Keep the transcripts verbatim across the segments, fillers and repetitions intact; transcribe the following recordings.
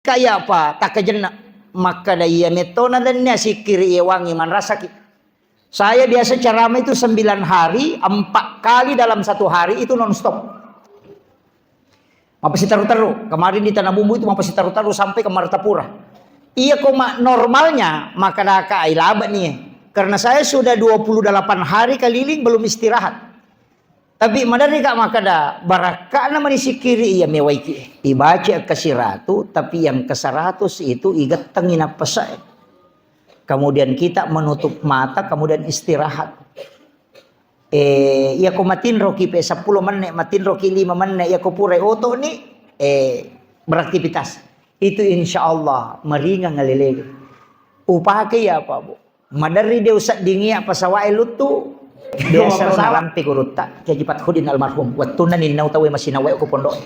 Kaya apa takkajenna? Makkada iya mettona dennia sikkiri iya wangi manrasaki. Saya biasa ceramah itu sembilan hari, empat kali dalam satu hari itu nonstop. Mapasitaru-taru. Kemarin di Tanah Bumbu itu mapasitaru-taru sampai ke Martapura. Iya koma normalnya, makkadaka ai labe nih. Karena saya sudah dua puluh delapan hari keliling belum istirahat. Tapi maderri ka makkada, barakka'na mani sikkiri iya mewaiki. Ibaca engka siratu, tapi yang ke seratus itu igettengi nappasae. Kemudian kita menutup mata, kemudian istirahat. Eh, iya ko matinroki pe seppulo menit, matinroki lima menit, iya ko purai oto ni, eh, beraktivitas. Itu insya Allah meringan ngalelege. Upake iya apa, Bu? Maderri de useddingi iya pesawat e luttu. Biasa narampe gurutta, Kiai Haji Fathuddin almarhum. Wettunna ninnau tauwe masina wae ko pondok.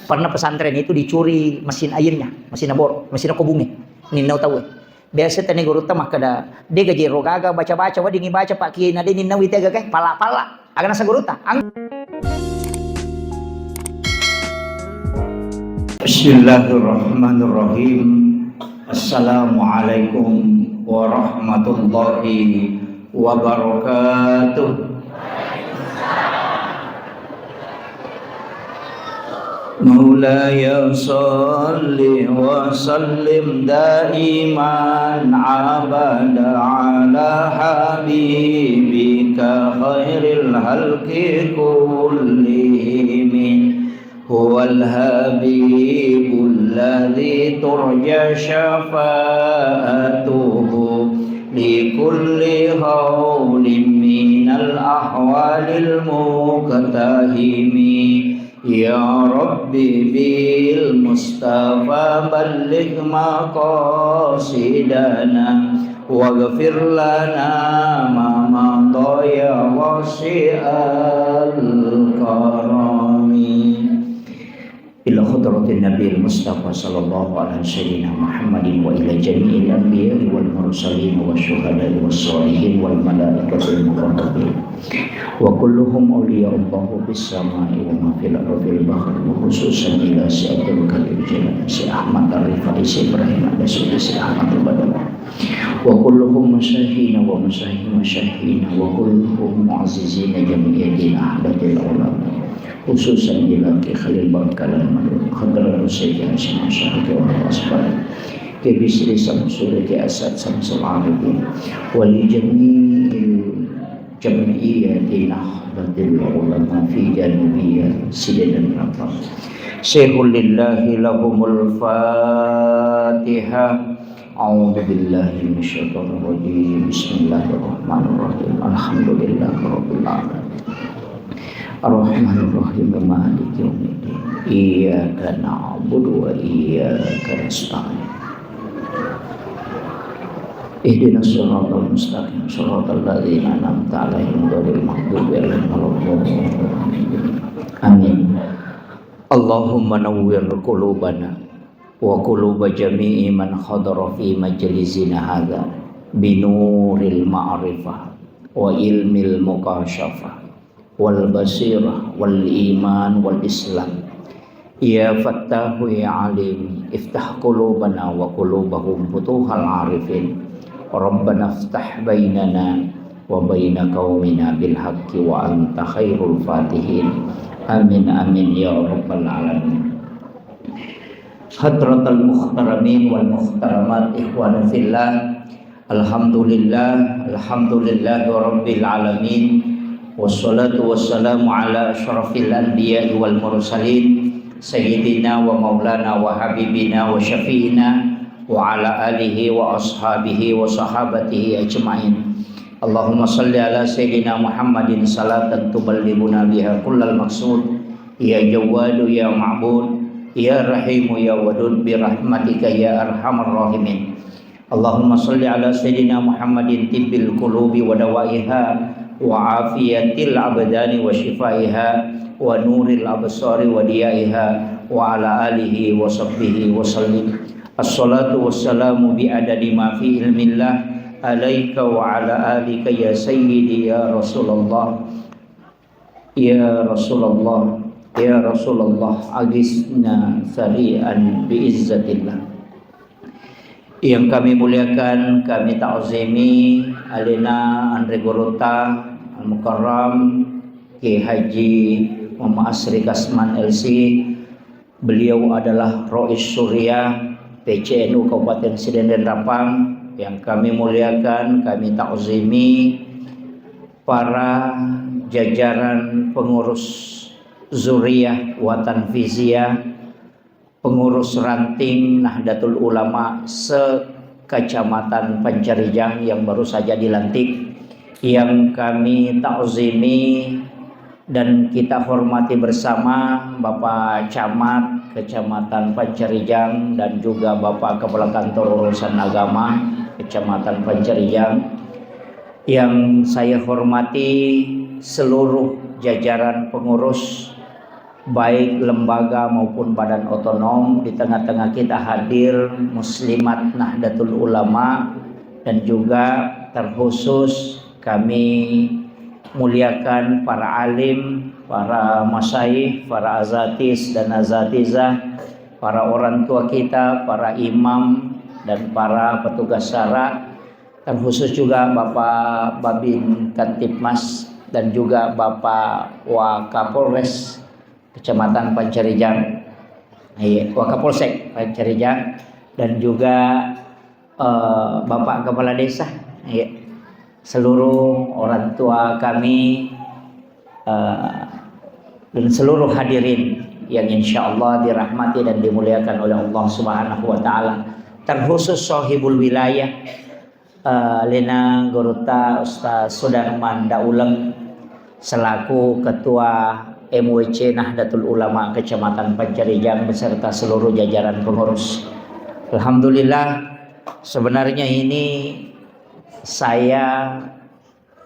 Pernah pesantren itu dicuri mesin airnya, mesin bor, mesin kobunge. Ninnau tauwe. Biasa tani gurutta makkada, de gaji ro gaga baca-baca, weddingi baca Pak Kiai na de ninnau ite gaga, pala-pala. Aga nasa gurutta? Ang- Bismillahirrahmanirrahim. Assalamualaikum warahmatullahi wabarakatuh. مولاي صل وسلم دائما أبدا على حبيبك خير الخلق كلهم. هو الحبيب الذي ترجى شفاعته لكل هول من الأهوال المقتحم. يا رب بالمصطفى بلغ مقاصدنا واغفر لنا ما مضى يا واسع الكرم. إلى حضرة النبي المصطفى صلى الله على سيدنا محمد وإلى جميع الأنبياء والمرسلين والشهداء والصالحين والملائكة المقربين وكلهم أولياء الله في السماء وما في الأرض في البحر وخصوصا إلى سيادة الكبير جناب الشيخ أحمد الرفاعي الشيخ إبراهيم الدسوقي الشيخ أحمد البدوي وكلهم مشايخنا ومشايخ مشايخنا وكلهم معززين جميع دين أحبة العلماء. خصوصا إلى كي خليل بن كلام حضرة الشيخ هاشم الشاكر والأصفهاني كي بسري سمسورة كي أسد شمس العارفين ولجميع الجمعية نهضة العلماء في جنوبية سيدنا الرحمن. سير لله لهم الفاتحة. أعوذ بالله من الشيطان الرجيم. بسم الله الرحمن الرحيم. الحمد لله رب العالمين. الرحمن الرحيم. مالك يوم الدين. إياك نعبد وإياك نستعين. اهدنا الصراط المستقيم. صراط الذين أنعمت عليهم غير المغضوب عليهم ولا الضالين. آمين. اللهم نور قلوبنا وقلوب جميع من حضر في مجلسنا هذا بنور المعرفة وعلم المكاشفة والبصيرة والإيمان والإسلام. يا فتاح يا عليم، افتح قلوبنا وقلوبهم فتوح العارفين. ربنا افتح بيننا وبين قومنا بالحق وأنت خير الفاتحين. آمين، آمين يا رب العالمين. حضرة المحترمين والمحترمات، إخوان في الله، الحمد لله، الحمد لله رب العالمين، والصلاة والسلام على أشرف الأنبياء والمرسلين، سيدنا ومولانا وحبيبنا وشفيعنا وعلى آله وأصحابه وصحابته أجمعين. اللهم صل على سيدنا محمد صلاة تبلغنا بها كل المقصود. يا جواد يا معبود، يا رحيم يا ودود برحمتك يا أرحم الراحمين. اللهم صل على سيدنا محمد طب القلوب ودوائها وعافية الأبدان وشفائها ونور الأبصار وضيائها وعلى آله وصحبه وسلم. الصلاة والسلام بعدد ما في علم الله عليك وعلى آلك يا سيدي يا رسول الله. يا رسول الله، يا رسول الله، أغثنا سريعا بعزة الله. Yang kami muliakan, kami ta'zimi alena anre gurutta Al-Mukarram Kiai Haji Muhammad Asri Kasman L C. Beliau adalah Rois Suriah P C N U Kabupaten Sidenreng Rappang. Yang kami muliakan, kami ta'zimi para jajaran pengurus Zuriyah wa Tanfiziyah, pengurus ranting Nahdlatul Ulama se-Kecamatan Pancarijang yang baru saja dilantik, yang kami ta'zimi dan kita hormati bersama Bapak Camat Kecamatan Pancarijang dan juga Bapak Kepala Kantor Urusan Agama Kecamatan Pancarijang. Yang saya hormati seluruh jajaran pengurus, baik lembaga maupun badan otonom, di tengah-tengah kita hadir Muslimat Nahdlatul Ulama, dan juga terkhusus kami muliakan para alim, para masyayikh, para azatis dan azatizah, para orang tua kita, para imam, dan para petugas syara, terkhusus juga Bapak Babin Kamtibmas dan juga Bapak Wakapolres Kecamatan Pancarijang, iya, Wakapolsek Pancarijang, dan juga, eh, Bapak Kepala Desa, iya, seluruh orang tua kami, eh, dan seluruh hadirin yang insya Allah dirahmati dan dimuliakan oleh Allah Subhanahu wa Ta'ala, terkhusus Sohibul Wilayah, eh, alena gurutta Ustaz Sudarman Dauleng selaku Ketua M W C Nahdlatul Ulama Kecamatan Pancarijang beserta seluruh jajaran pengurus. Alhamdulillah, sebenarnya ini saya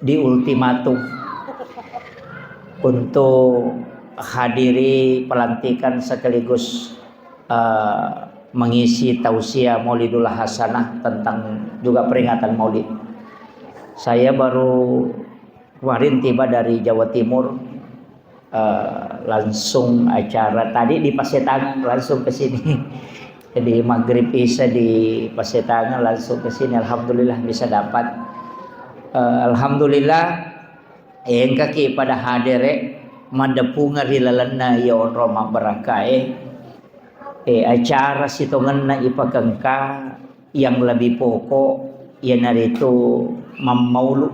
diultimatum untuk hadiri pelantikan sekaligus, eh, mengisi tausiah Maulidul Hasanah tentang juga peringatan Maulid. Saya baru kemarin tiba dari Jawa Timur, eh, langsung acara tadi di Pasetangan, langsung ke sini. Jadi maghrib isya di Pasetangan, langsung ke sini. Alhamdulillah bisa dapat. Eh, alhamdulillah, engkaki pada hadere, maddepunga ri lalenna iya onrong mabbarakkae. Eh, acara sitongenna ipakengka yang lebih pokok iyanaritu mammaulu.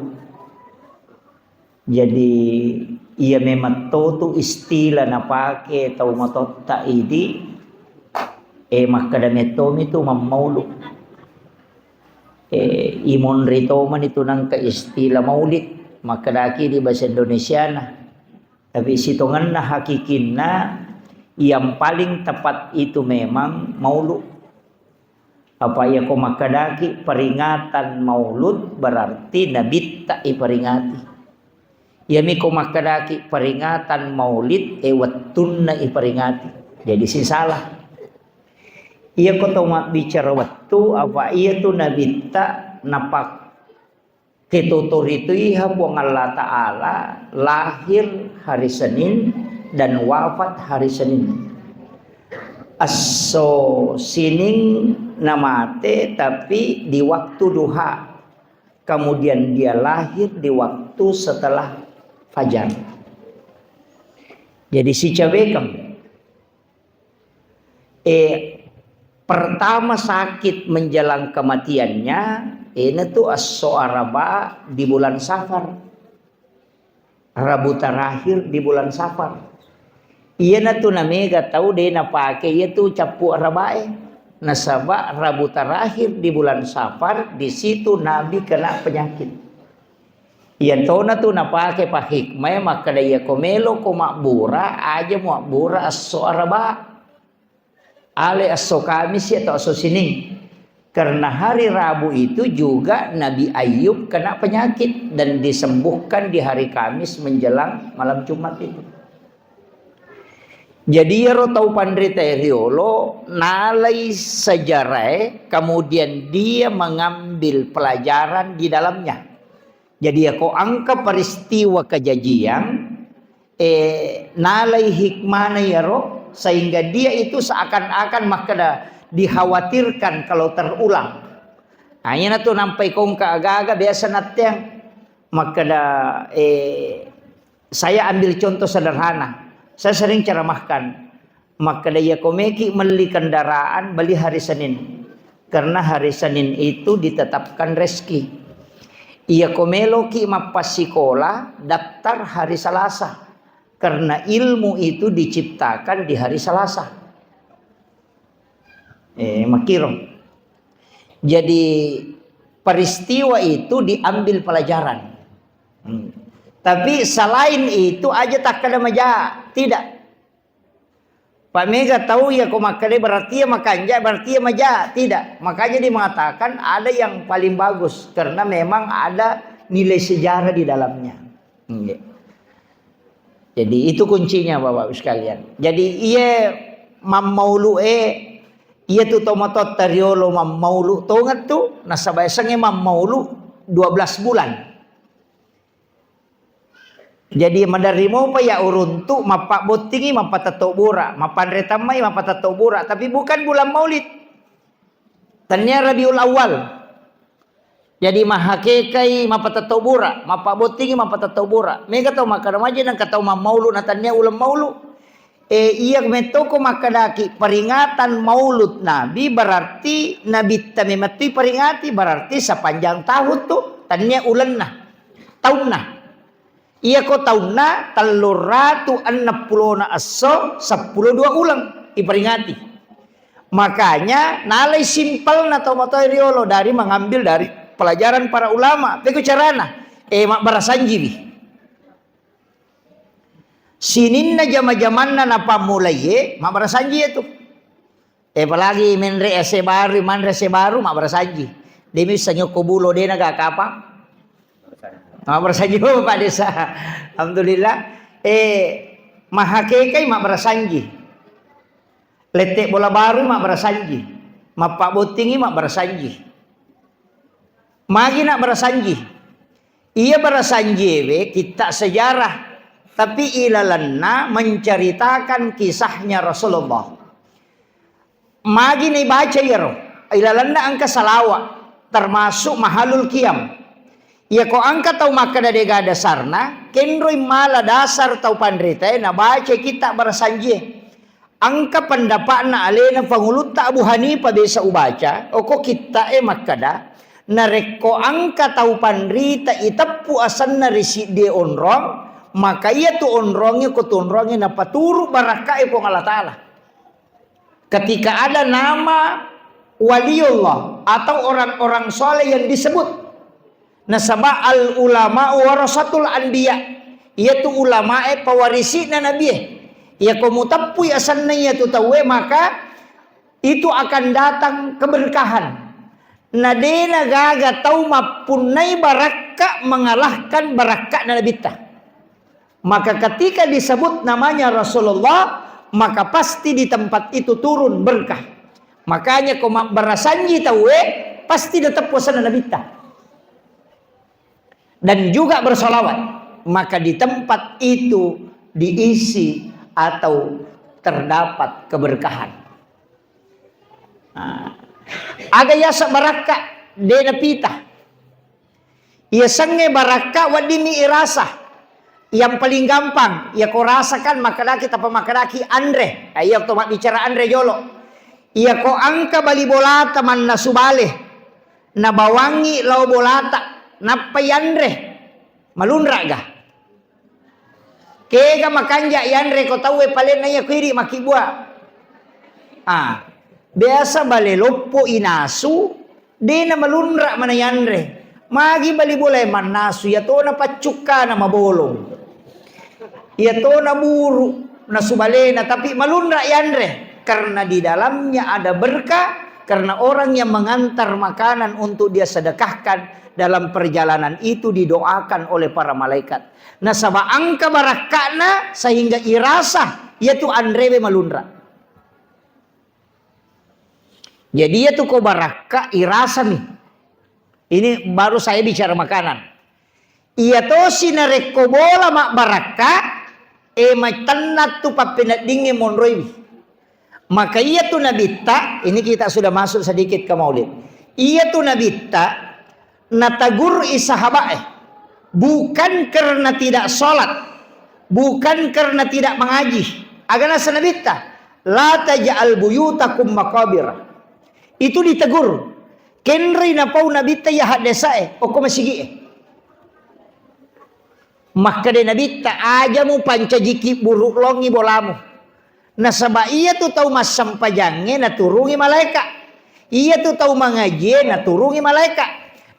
Jadi, iya memang to tu istilah napake tau matotta idi, eh, makkeda mettomi tu mammaulu. Eh, imonri tomani tu nangka istilah maulid, makkedaki di bahasa Indonesiana. Tapi sitongenna hakikinna, yang paling tepat itu memang maulu. Apa iya ko makkedaki peringatan maulud berarti nabitta iperingati. Iyami ko makkedaki peringatan maulid, e, wettunna iperingati. Jadi sisalah. Iya ko tau mabbicara wettu, apa iya tu nabitta napak Ketotorituiha Puang Allah Ta'ala lahir hari Senin dan wafat hari Senin. Esso sining namate, tapi di waktu duha. Kemudian dia lahir di waktu setelah fajar. Jadi sicabekeng. Eh, pertama sakit menjelang kematiannya, ini tuh esso Araba di bulan Safar. Rabu terakhir di bulan Safar. Iyana tu namega tau de napake iya tu cappu Arabae. Nasaba Rabu terakhir di bulan Safar, di situ Nabi kena penyakit. Iyatona tu napake pa hikmae makkeda, iya ko melo ko mabbura, aja muabbura esso Araba. Ale esso Kamis atau esso Sining. Karena hari Rabu itu juga Nabi Ayub kena penyakit dan disembuhkan di hari Kamis menjelang malam Jumat itu. Jadi iyaro tau panrita riolo nalai sejarah, kemudian dia mengambil pelajaran di dalamnya. Jadi, yako engka peristiwa kejadian, eh, nalai hikmana yaro, sehingga dia itu seakan-akan makkeda dikhawatirkan kalau terulang. Nah, iyanatu nampai kongka aga-aga biasa natteang. Makkeda, eh, saya ambil contoh sederhana. Saya sering ceramahkan. Makkeda, iya komeki melli kendaraan, beli hari Senin. Karena hari Senin itu ditetapkan rezeki. Iya komeloki mappassikola, daftar hari Selasa. Karena ilmu itu diciptakan di hari Selasa. Eh, makkiro. Jadi, peristiwa itu diambil pelajaran. Hmm. Tapi selain itu, aja takkeda maja, tidak. Pak mega tahu ya, ko makkeda berarti ya makanja, berarti ya maja, tidak. Makanya dia mengatakan ada yang paling bagus karena memang ada nilai sejarah di dalamnya. Nggih. Jadi itu kuncinya, Bapak Ibu sekalian. Jadi iya mammaulu e, iya tu tomatotta riolo mammaulu tongettu, nasaba esengnge mammaulu dua belas bulan. Jadi maderri mopa ya uruntu, mappabbottingi, mappatetto bura, mappanre tammai, mappatetto bura, tapi bukan bulan Maulid. Tania Rabiul Awal. Jadi mahakekai mappatetto bura, mappabbottingi, mappatetto bura. Mega tau makkeda maja nengka tau mammaulu na tania uleng maulu. Eh, iya mettoko makkedaki peringatan Maulud Nabi, berarti Nabitta memettui peringati, berarti sepanjang tahun tu, tania ulenna, taunna. Iyako taunna telluratu enneng pulona esso, seppulo dua uleng iperingati. Makanya nalai simpelna tau matoa riolo dari mengambil dari pelajaran para ulama. Peko carana? Eh, mabbarasanjiwi. Sininna jama-jamanna napammulaiye, mabbarasanji itu. Eh, apalagi menre ese baru, manre ese baru, mabbarasanji. Demi sanyoko bulo dena ga kapang. Mabbarasanji Bapak Desa. Alhamdulillah. Eh, mahakekai mabbarasanji. Lette bola baru mabbarasanji. Mappabbottingi mabbarasanji. Magi nak barasanji. Iya barasanjiewe kitta sejarah, tapi ilalenna menceritakan kisahnya Rasulullah. Magi naibaca iyaro, ilalenna engka salawa, termasuk mahalul qiyam. Iyako engka tau makkeda dega dasarna, kenroi mala dasar tau panritae nabaca kitta barasanjie. Engka pendapatna alena Pangulutta Abu Hanifah biasa ubaca, oko kitta'e makkeda, narekko engka tau panrita iteppu asenna ri siddie onrong, maka iyatu onrongnge ko tu onrongnge napaturu barakka'e Puang Allah Ta'ala. Ketika ada nama waliullah atau orang-orang soleh yang disebut, nasaba al ulama warasatul anbiya, iyatu ulamae pawarisi'na nabie. Iyako muteppui asenna iyatu tauwe, maka itu akan datang keberkahan. Na dena gaga tau mappunnai barakka mengalahkan barakka'na nabitta. Maka ketika disebut namanya Rasulullah, maka pasti di tempat itu turun berkah. Makanya ko mabbarasanji tauwe, pasti nateppu asenna nabitta. Dan juga bersolawat, maka di tempat itu diisi atau terdapat keberkahan. Nah, aga yaseng barakka, de napita. Iya sengnge barakka weddinni irasa. Yang paling gampang, iya ko rasakan makkedaki, tapa makkedaki anre. Nah, iya to mabbicara anre jolo. Iya ko engka bali bolata mannasu bale, nabawangi lao bolata, nappa yanre. Malunra ga? Kega makanja yanre ko tauwe palenna iya kuiri makkibua. Ah, biasa bale loppo inasu, dena malunra mana yanre. Magi bali bolae mannasu, iya tona paccukkana mabolong. Iya tona buru nasu balena, tapi malunra yanre. Karena di dalamnya ada berkah, karena orang yang mengantar makanan untuk dia sedekahkan dalam perjalanan itu didoakan oleh para malaikat. Nasaba engka barakka'na sehingga irasa iyatu anrewe malunra. Jadi iyatu ko barakka irasami. Ini baru saya bicara makanan. Iya tosi narekko bola mabbarakka, e matenna tu pappeneddingnge monroiwi. Maka iya tu nabitta, ini kita sudah masuk sedikit ke maulid. Iyatu Nabitta natagur i sahaba'e, bukan karena tidak sholat, bukan karena tidak mengaji. Aga nasa Nabitta, "La taj'al buyutakum maqabir." Itu ditegur. Kenrei napau Nabitta iya haddesae, okko masigi'e. Makkeda Nabitta, "Aja mupancajiki buruk longi bolamu. Nasaba iyatu tau massempajangnge naturungi malaeka. Iyatu tau mangajie naturungi malaeka.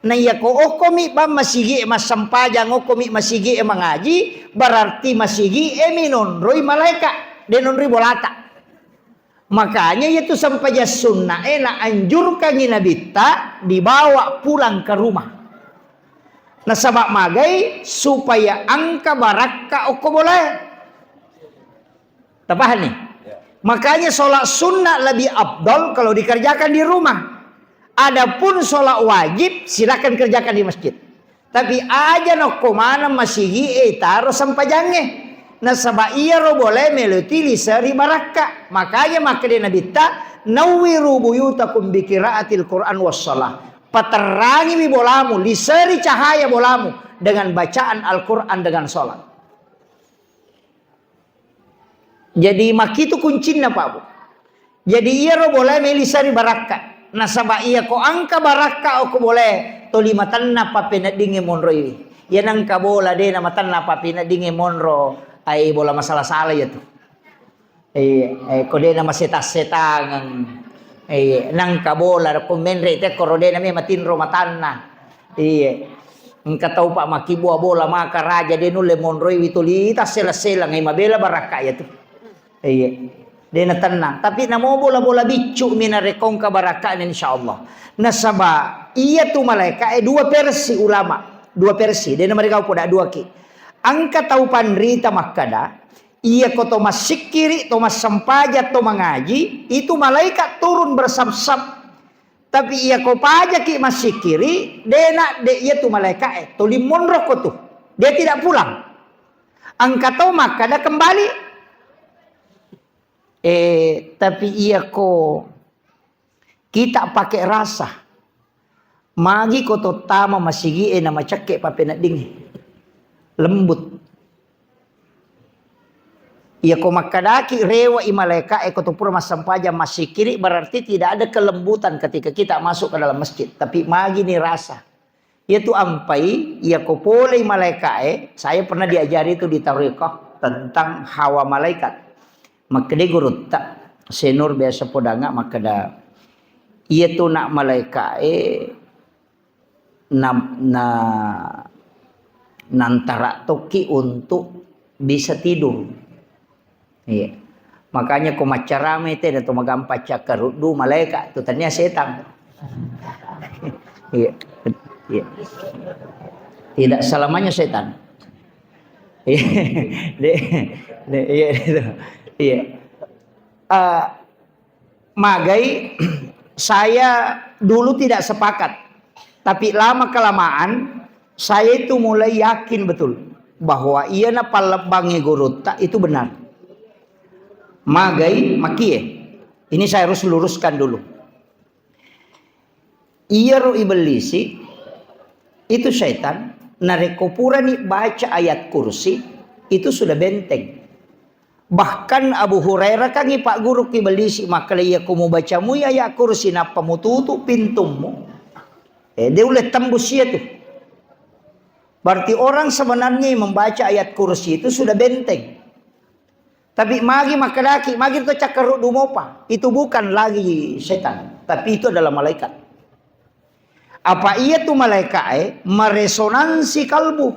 Na iyako okkomi bang masigi'e massempajang, okkomi masigi'e mangaji, berarti masigi'e mi nonroi malaeka, de nonroi bolata." Makanya iyatu sempajang sunnae naanjurkangi Nabitta dibawa pulang ke rumah. Nasaba magai supaya engka barakka okko bolae. Tapahani? Makanya sholat sunnah lebih afdol kalau dikerjakan di rumah. Adapun sholat wajib, silakan kerjakan di masjid. Tapi aja nokko maneng masigi'e taro sempajangnge. Nasaba iyaro bolae melo tiliseri barakka. Makanya makkeda Nabitta, "Nawwiru buyutakum bi qiraatil Qur'an was shalah." Paterrangiwi bolamu, liseri cahaya bolamu dengan bacaan Al-Quran, dengan sholat. Jadi, makkitu kuncinna, Pak Bu. Jadi, iyaro bolae melo liseri barakka. Nasaba iyako engka barakka okko bolae, toli matenna pappeneddingnge monroiwi. Iya nengka bola de namatenna pappeneddingnge monro, ai bola masala-sala iyatu. Iya, eh, ko de namaseta-setangeng. Iya, nengka bola ko menre te koro de name matinro matanna. Iya. Engka tau, Pak, makkibua bola maka raja de nulle monroiwi toli tassela-selang, eh, mabela barakka iyatu. Iya. De natennang. Tapi namo bola-bola biccu mi narekko engka barakkana, insyaallah. Nasaba iyatu malaeka e dua versi ulama. Dua versi. De namarigau poda dua ki. Engka tau panrita makkada, iyako to massikkiri, to massempajang, to mangaji, itu malaikat turun bersaf-saf. Tapi iyako pajaki massikkiri, de nadde iyatu malaeka e, toli monroko tu. Dia tidak pulang. Engka tau makkada kembali. Eh, tapi iyako kita pakai rasa. Magi ko tottama masigi'e namacekke pappeneddingnge. Lembut. Iyako makkadaki rewe'i malaeka e ko to pura massempajang massikkiri, berarti tidak ada kelembutan ketika kita masuk ke dalam masjid. Tapi magi ni rasa. Iyatu ampai, iyako polei malaeka e, saya pernah diajari itu di tarekat tentang hawa malaikat. Makkeda gurutta, Senur biasa podanga makkeda, iyatu nak malaeka e na, na, nantara tokki untuk bisa tidur. Iya. Makanya ko maccarame te, na to magampa cakkaruddu malaeka tu, tania setan. Iya. Iya. Tidak selamanya setan. Iya. De, de, iya, itu. Iya. Eh, magai, saya dulu tidak sepakat. Tapi lama kelamaan, saya itu mulai yakin betul bahwa iyana pallebbangnge gurutta itu benar. Magai, makie. Ini saya harus luruskan dulu. Iyaro ibellisi itu setan, narekko purani baca ayat kursi, itu sudah benteng. Bahkan Abu Hurairah kan ipagguru ki ibellisi, makkeda, "Iyako mubaca mui ayat kursi nappa mututu pintummu, eh, de ulle tembus iyatu." Berarti orang sebenarnya yang membaca ayat kursi itu sudah benteng. Tapi magi makkedaki, magi to cakkaruddu mopa, itu bukan lagi setan, tapi itu adalah malaikat. Apa iyatu malaikae meresonansi kalbu,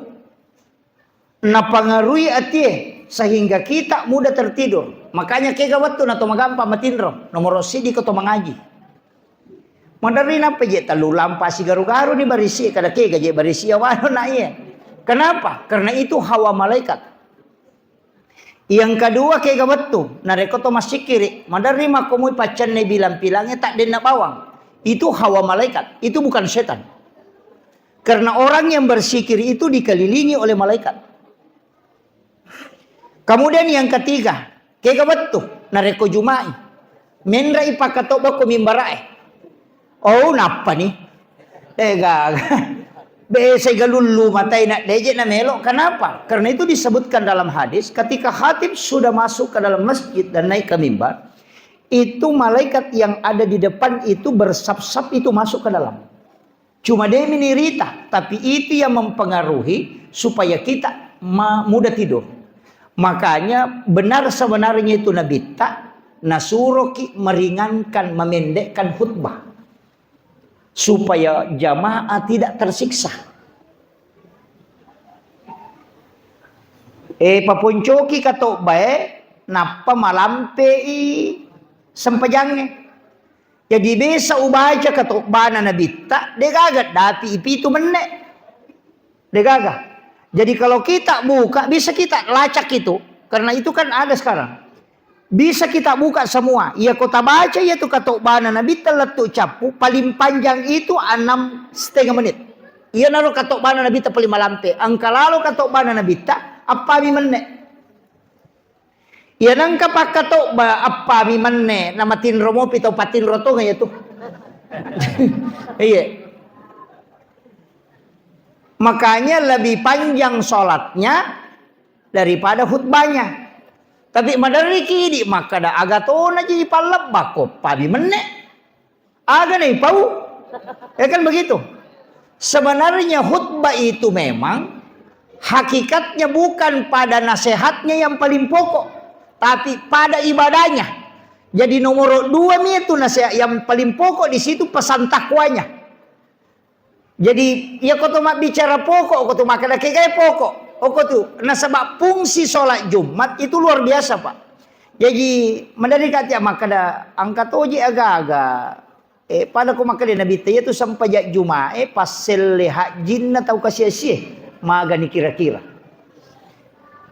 napangaruhi atie, sehingga kita mudah tertidur. Makanya kega wettu na to magampa matinro, nomoro siddi ko to mangaji. Maderri nappa je tellu lampa sigaru-garu ni barisi, kada kega je barisi awano na iya. Kenapa? Karena itu hawa malaikat. Yang kedua, kega wettu, narekko to massikkiri, maderri makkomui paccanne bilang-pilangnge taddenna bawang. Itu hawa malaikat, itu bukan setan. Karena orang yang bersikir itu dikelilingi oleh malaikat. Kemudian yang ketiga, kega wettu, narekko Juma'i, menre'i pakkatobba ko mimbarae. Oh, nappa ni. Tega. Bese galullu matai na deje na melo. Kenapa? Karena itu disebutkan dalam hadis, ketika khatib sudah masuk ke dalam masjid dan naik ke mimbar, itu malaikat yang ada di depan itu bersap-sap itu masuk ke dalam. Cuma demi nirita, tapi itu yang mempengaruhi supaya kita ma-, mudah tidur. Makanya benar sebenarnya itu Nabitta nasuroki meringankan, memendekkan khutbah supaya jamaah tidak tersiksa. Eh, paponcoki katobbae, nappa malampei sempajangnge. Jadi, biasa ubaca katobbana Nabitta, degaga dapi ipitu menne. Degaga. Jadi, kalau kita buka, bisa kita lacak itu. Karena itu kan ada sekarang. Bisa kita buka semua. Iya, ko tabaca iya tu katobbana Nabitta lettu cappu, paling panjang itu enam setengah menit. Iya naro katobbana Nabitta paling malampe. Engka lalo katobbana Nabitta, appami menne. Iya nengka pakkatobba appami menne, namatinro mopi tau patinro tonga iya tu. Iya. Makanya lebih panjang sholatnya daripada khutbahnya. Tapi maderriki idi makkada aga tona ji pallebba ko pami menne. Aga na ipau? Ya kan begitu. Sebenarnya khutbah itu memang hakikatnya bukan pada nasihatnya yang paling pokok, tapi pada ibadahnya. Jadi nomor dua mi itu nasihat yang paling pokok di situ pesan takwanya. Jadi, iya ko to mabbicara pokok, ko to makkeda kegae pokok. Oko tu, nasaba fungsi sholat Jumat itu luar biasa, Pak. Jadi, maderri ka tia makkeda, engka toji aga-aga. Eh, pada ko makkeda Nabitta, iya tu sempajang Jumat, eh, passelle hajjinna tau kasiasie. Magani kira-kira.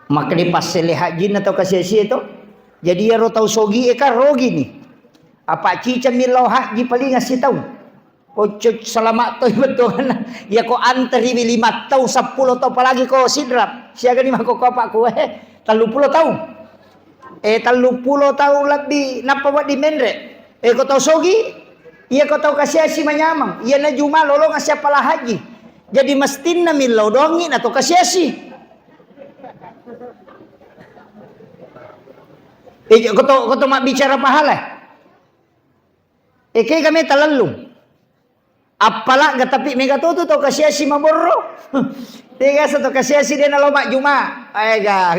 Makkeda passelle hajjinna tau kasiasie to. Jadi, iyaro tau sogi e kan rogi ni. Apa ciceng millau hajji paling sitaung. Kocok selamat toi bettuanna. Iya ko anteriwi lima taung, seppulo taung, apalagi ko Sidrap. Siaga ni mako ko apa ku, eh, tellu pulo taung. Eh, tellu pulo taung lebbi nappa wedding menre. Eh, ko tau sogi, iya ko tau kasiasi manyameng. Iya na Juma lolong asia pala haji. Jadi mestinna millau doangi na to kasiasi. Eh, ko to, ko to mabbicara pahala. Eke kami talellung. Appalagga tapi mega to tu tau kasiasi maborro. Tega sa tau kasiasi de nalo majjuma. Ega.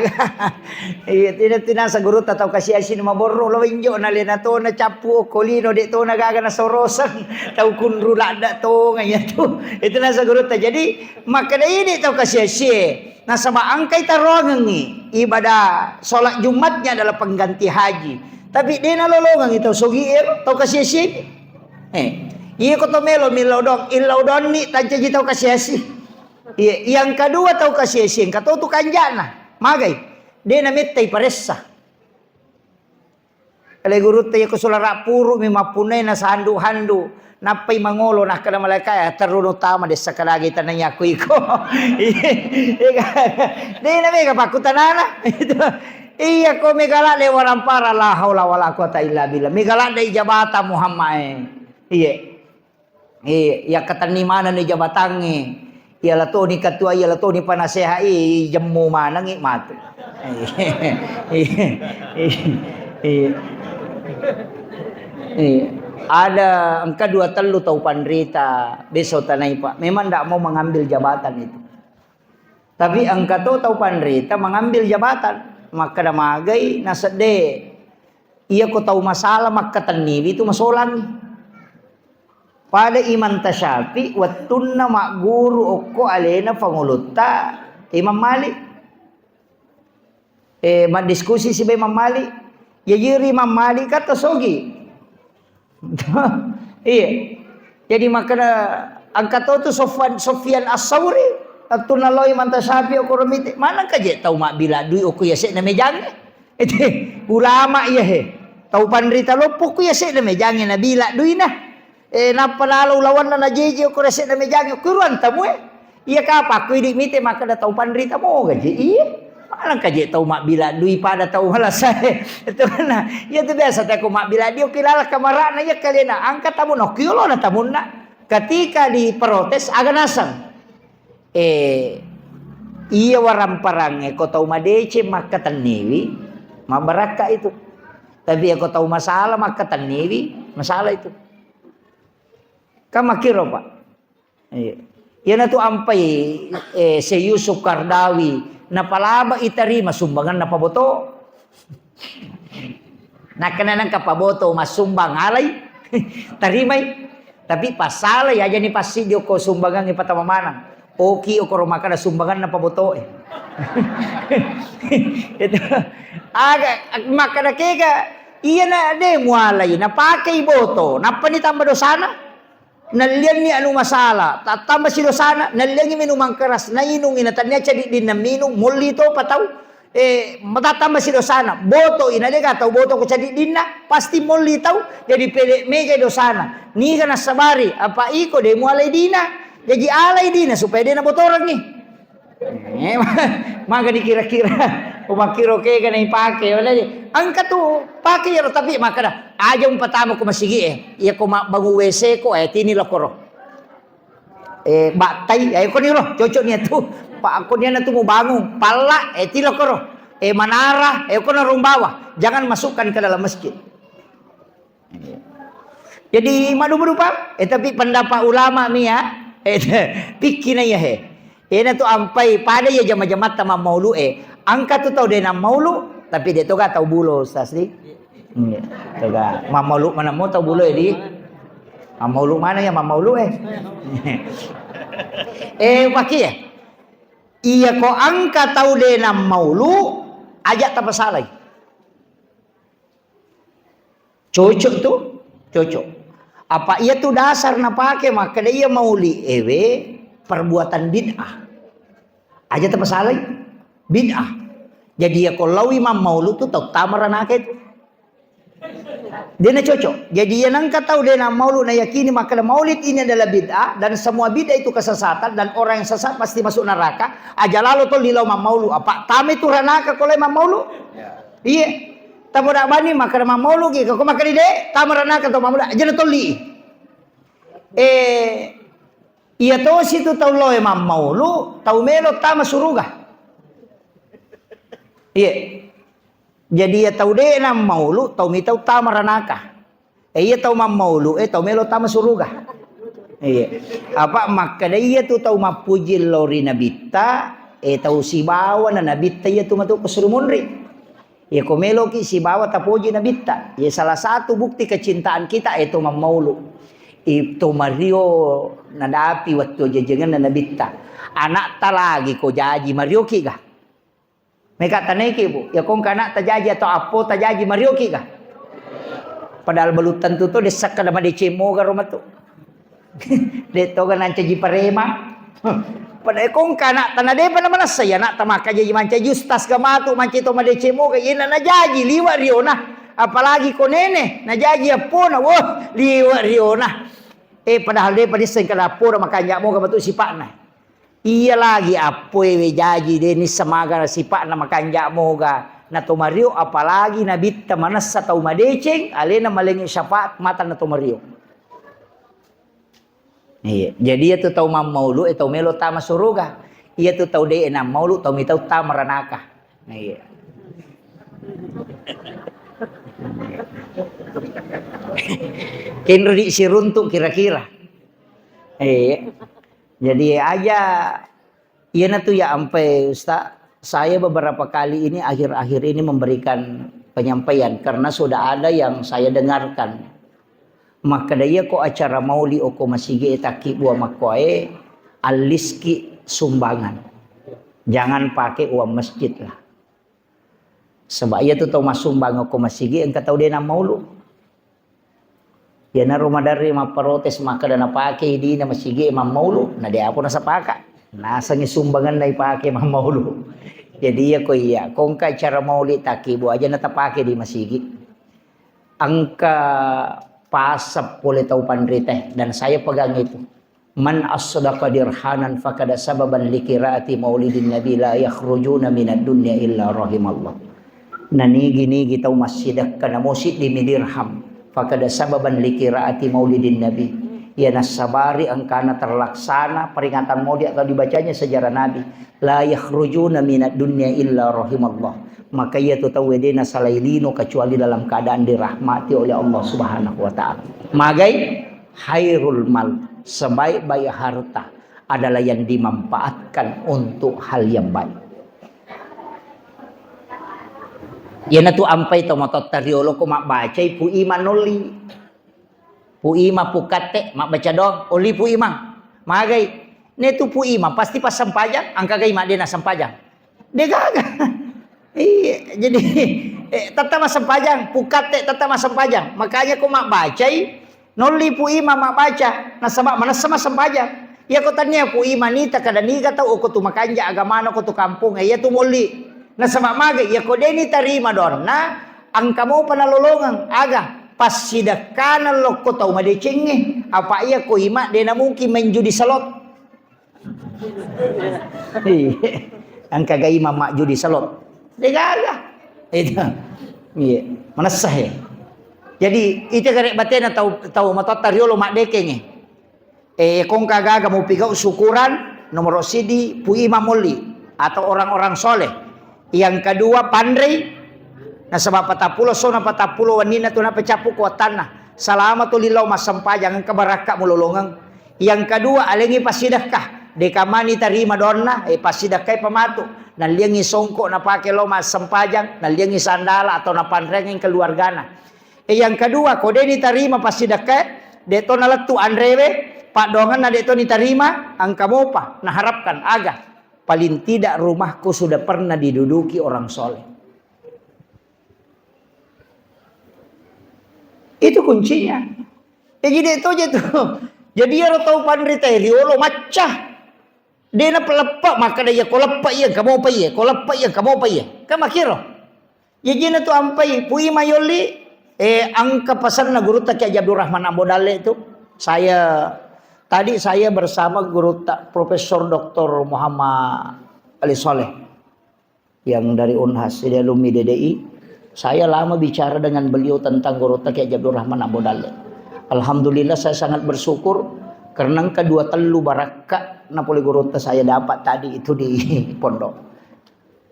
Iya, tina, tina sa gurutta tau kasiasi maborro lo injo na lena to na cappu okkolino de to na gaga na soroseng. Tau kunru ladda to ngaya tu. Itu na sa gurutta. Jadi makkeda idi tau kasiasi. Nasaba engkai taroangengngi ibadah sholat Jumatnya adalah pengganti haji. Tapi de nalolongengngi tau sogi ero, tau kasiasi. Eh, iya ko to melo millau doang, illau doanni tancaji tau kasiasi. Iya, yang kedua tau kasiasi, engka to tu kanjana. Magai, de namettai paressa. Ele gurutta iya ko sulara puru mi mappunnai na sandu-handu. Nappai mangolo nakkeda malaika ya terru tama dessa kadagi tanai aku iko. Iya kan? De na mega pakkutanana. Itu. Iya ko mega ladde warampara la haula wala quwata illa billah. Mega ladde jabata Muhammad e. Iya. Eh, yakkatenni manenni jabatangnge. Iyala toni ketua, iyala toni penasehat, eh, jemmu manengngi matu. Eh, eh, eh, eh. Ada engka dua tellu tau panrita, beso tanai, Pak. Memang ndak mau mengambil jabatan itu. Tapi engka to tau panrita mengambil jabatan. Makkeda magai nasedde. Iya ko tau masalah makkatenniwi tu masolangngi. Pada Imam Tasyafi wettunna magguru okko alena pangulutta Imam Malik. Eh, maddiskusi siba Imam Malik. Ya jiri Imam Malik kata sogi. Iya. Jadi makkeda engka to tu Sofwan, Sofyan As-Sauri, wettunna lao Imam Tasyafi okko romite, maneng kaje tau mabbila dui okko yase'na mejangnge. Ete, ulama iya he. Tau panrita loppo ku yase'na mejangnge nabila duina. Eh, nappa nalo ulawanna najeje okko yase'na mejangnge, ku ruang tamu e. Iya kapang ku idi mite makkeda tau panrita moga je. Iya. Alangka je tau mabbila dui pada tau malasa. Itu kan, iya tu biasa tau mabbila dui, oki laleng kamarana, iya kalena, angka tamu, no, kiolo na tamunna. Ketika diprotes, aga naseng. Eh, iya waramparang, eh, ko tau madeceng makkatenniwi, mabarakka itu. Tapi ya ko tau masalah makkatenniwi, masalah itu. Kan makkiro, Pak. Iya. Iyanatu ampai, eh, Syekh Yusuf Qaradawi, napalaba itarima sumbangan napaboto. Nakkana nengka paboto massumbang alai, tarimai. Tapi passalai, ajani passiddi okko sumbangangnge patama maneng. Oki okoro makkada sumbangan napabotoe. Itu. Aga makkada kega, iyana de mualai, napakei boto, nappani tamba dosana. Nallianni anu masala, tattambasi dosana, nalliangi minumang keras, nainungi, natannia cadiddinna minung, molli topa tau, eh, matattambasi dosana, botoi, na dega tau boto ko cadiddinna, pasti molli tau, jadi pede mega dosana. Niga nassabari, apa iko de mualai dina, jaji alai dina supaya de nabotorengngi. Eh, maga dikira-kira. Umakkiro kega na ipake, wala di. Engka tu pake iyaro, tapi makkada, aja umpatama ko masigi e. Iya ko mabbangu W C ko, eh, tini lokoro. Eh, battai, eh, ko niro, cocok ni tu. Pak, ko niana tu mubangu, palla, eh, tini lokoro. Eh, manara, eh, ko narumbawa. Jangan masukkan ke dalam masjid. Jadi, madupa-dupa, eh, tapi pendapat ulama mi ya, eh, pikkina iya he. Ena tu ampai pada iya jama-jamatta mammaulu, eh. Angka tu tau de nammaulu, tapi de toga tau bulo, Ustaz, di. Iya, toga. Mammaulu mana mo tau bulo, eh, di. Mammaulu mana ya mammaulu, eh. Eh, paki ya. Iya ko angka tau de nammaulu, aja tapasalai. Cocok tu? Cocok. Apa iya tu dasar napake makkeda iya mauli ewe perbuatan bid'ah. Aja tapasalai. Bid'ah. Jadi iya ko lawi mammaulu tu tau tama ranaka itu. Dena cocok. Jadi iya nengka tau dena maulu na yakini makkeda maulid ini adalah bid'ah dan semua bid'ah itu kesesatan dan orang yang sesat pasti masuk neraka. Aja lalo tolli lao mammaulu. Apa tame tu ranaka ko lai mammaulu? Iya. Tamo dak bani makkeda mammaulu ki, ko makkeda de, tama ranaka to mammaulu, aja na tolli. Eh, iya tosi tu tau loe mammaulu, tau melo tama suruga. Iya. Jadi iya tau de na maulu, tau mi tau tama ranaka. Eh, iya tau mammaulu, eh, tau melo tama suruga. Iya. Apa makkeda iya tu tau mappuji lao ri nabitta, eh, tau sibawa na nabitta iya tu matu ko suru munri. Iya ko meloki sibawa tapoji nabitta. Iya salah satu bukti kecintaan kita, eh, to mammaulu. I, to mario nadapi wettu ajajangenna nabitta. Anakta lagi ko jaji marioki ga? Meka taneki, Bu. Ya kongka anakta jaji atau appota jaji marioki ga? Padahal belum tentu to dessakka da madeceng moga ro matu. De toga nancaji parema. Pada kongka anakta na depa na manessa ya anakta makkajaji mancaji ustaz ga matu mancaji to madeceng moga, iyena najaji liwa riona. Apalagi ko nene najaji appona, wah, liwa riona. Eh, padahal depa disseng kada appona makanja moga matu sipakna. Iya lagi appoe we jaji de nissa maga sipakna makanja moga. Na to mario apalagi nabitta manessa tau madeceng, alena malengi syafaat mata na to mario. Iya, jadi iya tu tau mammaulu, eh, tau melo tama suruga. Iya tu tau de nammaulu, tau mi tau tama ranaka. Iya. Kenro di siruntuk kira-kira. Iya. Jadi aja, iyanatu ya ampai Ustaz, saya beberapa kali ini akhir-akhir ini memberikan penyampaian karena sudah ada yang saya dengarkan. Makkeda iya ko acara mauli oko masigi e takki bua makkoe, alliski sumbangan. Jangan pakai uang masjid lah. Sebab iya tu tau massumbang oko masigi engka tau de nammaulu. Iyanaro maderri mapparotes makkeda napakei dina masigi mammaulu, na de apa nasapaka. Nasengi sumbangan naipake mammaulu. Jadi iya ko iya, kongka acara mauli takki bua aja natapake di masigi. Engka pasep pole tau panrita, dan saya pegang itu. Man asdaqa dirhanan fakada sababan likiraati maulidin nabi la yakhrujuna minad dunya illa rahimallah. Nanigi-nigi tau massidekka namo siddimi dirham, fakada sababan likiraati maulidin nabi. Iya nassabari engkana terlaksana peringatan maulid atau dibacanya sejarah Nabi. La yakhrujuna minad dunya illa rahimallah. Maka iya tu tau de nasalai lino kecuali dalam keadaan dirahmati oleh Allah Subhanahu wa taala. Magai khairul mal, sebaik-baik harta adalah yang dimanfaatkan untuk hal yang baik. Iyanatu ampai to matotta riolo ko mabbacai Pu Imang nolli. Pu Imang, Pu Katte, mabbaca doang, olli Pu Imang. Magai. Netu Pu Imang pasti passempajang, engka gai madde nasempajang. De gaga. Iya, jadi eh, tetap massempajang, Pu Katte tetap massempajang. Makanya ko mabbacai, nolli Pu Imang mabbaca, nasaba manessa massempajang. Iya ko tania Pu Imang nita kada niga tau ko tu makanja agamana ko tu kampung, iya tu molli. Nasaba magai, iya ko de nitarima doanna, engka mopa nalolongeng, aga passidekkana lokko tau madecengnge, apa iya ko Imang de namungkin main judi salot. Iya. Engka gai Imang majjudi salot. De gaga. Itu. Iya. Manessa he. Jadi, itu kare batena tau, tau matotta riolo maddekengnge. Eh, kongka gaga mupigau syukuran, nomor sidi Pu Imang molli atau orang-orang soleh. Yang kedua, panrei. Nasaba patappulo sona patappulo wenninna tu napacappu kuatanna. Salama tu lillau massempajang, engka barakka mulolongeng. Yang kedua, alengi passidekka. Deka mani tarima doanna, eh, passidekkai pamatu. Nalliangi songko napake lo massempajang, nalliangi sandala atau napanreangi keluargana. Eh, yang kedua, ko de nitarima passidekka, de to nalettu anrewe, paddoanganna de to nitarima, engka mopa naharapkan aga. Paling tidak rumahku sudah pernah diduduki orang soleh. Itu kuncinya. Eh, jadi itu aja tuh. Jadi iyaro tau panrita riolo macca. De napeleppa, makkeda iya ko leppa iya, engka mopa iya, ko leppa iya, engka mopa iya. Kan makkiro. Jajina tu ampai, Pu Imang yolli, eh, engka pesanna gurutta Kiai Haji Abdul Rahman Ambo Dalle tu. Saya, tadi saya bersama gurutta Profesor Doktor Muhammad Ali Soleh yang dari Unhas, jadi alumni D D I. Saya lama bicara dengan beliau tentang gurutta Kiai Haji Abdul Rahman Ambo Dalle. Alhamdulillah, saya sangat bersyukur karena engka dua tellu barakka napole gurutta saya dapat tadi itu di pondok.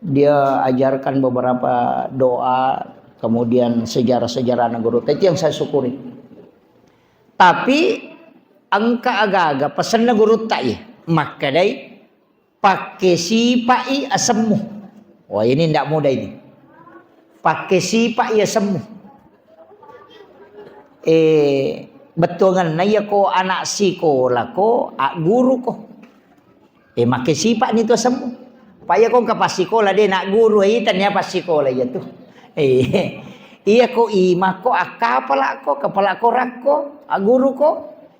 Dia ajarkan beberapa doa, kemudian sejarah-sejarah gurutta. Itu yang saya syukuri. Tapi engka aga-aga pesanna gurutta iya. Makkedai, pakke sipa'i asemmu. Wah, ini ndak mudah ini. Pakke sipa'i asemmu. Eh, bettuangenna iya ko anak sikola ko, agguru ko. Eh, makke sipa'ni tu asemmu. Pa iya ko engka passikola de nak guru, eh, tania passikola iya tu. Eh, iya ko ima ko akkapala ko, kepala ko rakko, agguru ko.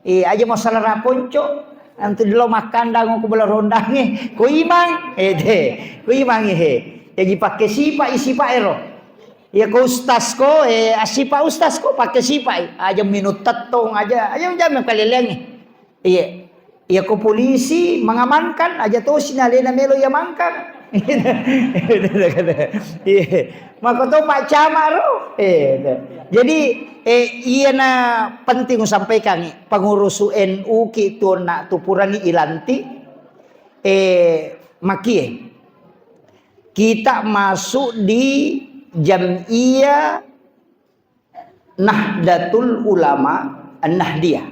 Eh, aja masalah raponco. Nanti dilo makkandang ko bela rondange. Ko imang, eh, de. Ko imang, eh. Jadi pakke sipa, i sipa ero. Iya ko ustaz ko, eh, asipa ustaz ko, pakke sipa, eh. Aja minut tettong, aja, aja jamme kaleleangi. Iya. Iya ko polisi mengamankan, aja tosi na alena melo iya mangkang. Iya. Mako to Pak Camat ro. Iya. Jadi, eh, iya na penting usampaikan, pengurusu N U ki tuonna tu purangi ilanti, eh, makie. Kita masuk di Jam'iyah Nahdlatul Ulama An-Nahdiyah.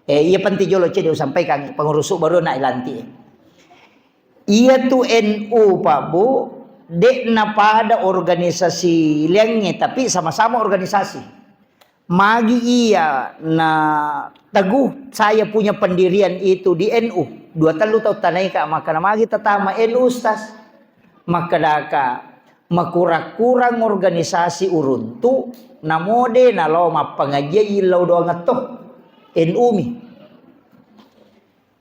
Eh, iya penting jolo cedde usampaikan pengurusu baru na ilanti. Iya tu N U, Pak Bu, de na pada organisasi liangnge, tapi sama-sama organisasi. Magi iya na teguh saya punya pendirian itu di N U. Dua tellu tau tanaika, maka na magi tatama N U, Ustaz. Makkedaka, makurang-kurang organisasi uruntu, namo de nalao mappangajiang illau doang to, N U mi.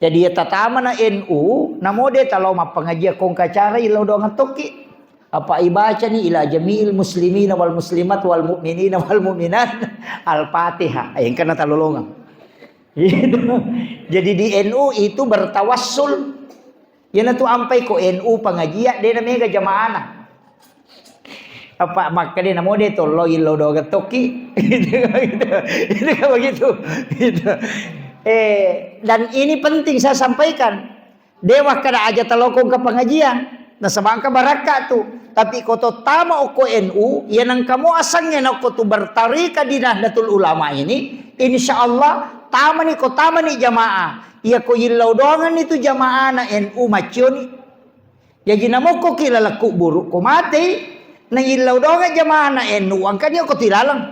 Jadi, iya tatamana N U, namo de talao mappangajiang kongka acara illau doang tokki. Apa ibacani ila jami'il muslimina wal muslimat wal mu'minina wal mu'minat Al-Fatihah. Eh, engkana talolongeng. Jadi di N U itu bertawassul. Iyanatu ampai ko N U pengajian, de na mega jamaana. Apa makkeda namo de tollo illo doga tokki. Gitu, gitu. Itu kan begitu. Gitu. Eh, dan ini penting saya sampaikan. De wakkeda aja talokong ke pengajian. Nasaba engka barakka tu. Tapi ko to tama okko N U, iya nengka mo asengnge nokko tu bertarika di Nahdlatul Ulama ini, insya Allah tamani ko tamani jamaah. Iya ko yillau doangan itu jamaah na N U macioni. Jaji namokko ki laleng kuburu ko matei, na yillau doangan jamaah na N U angkani ko tilaleng.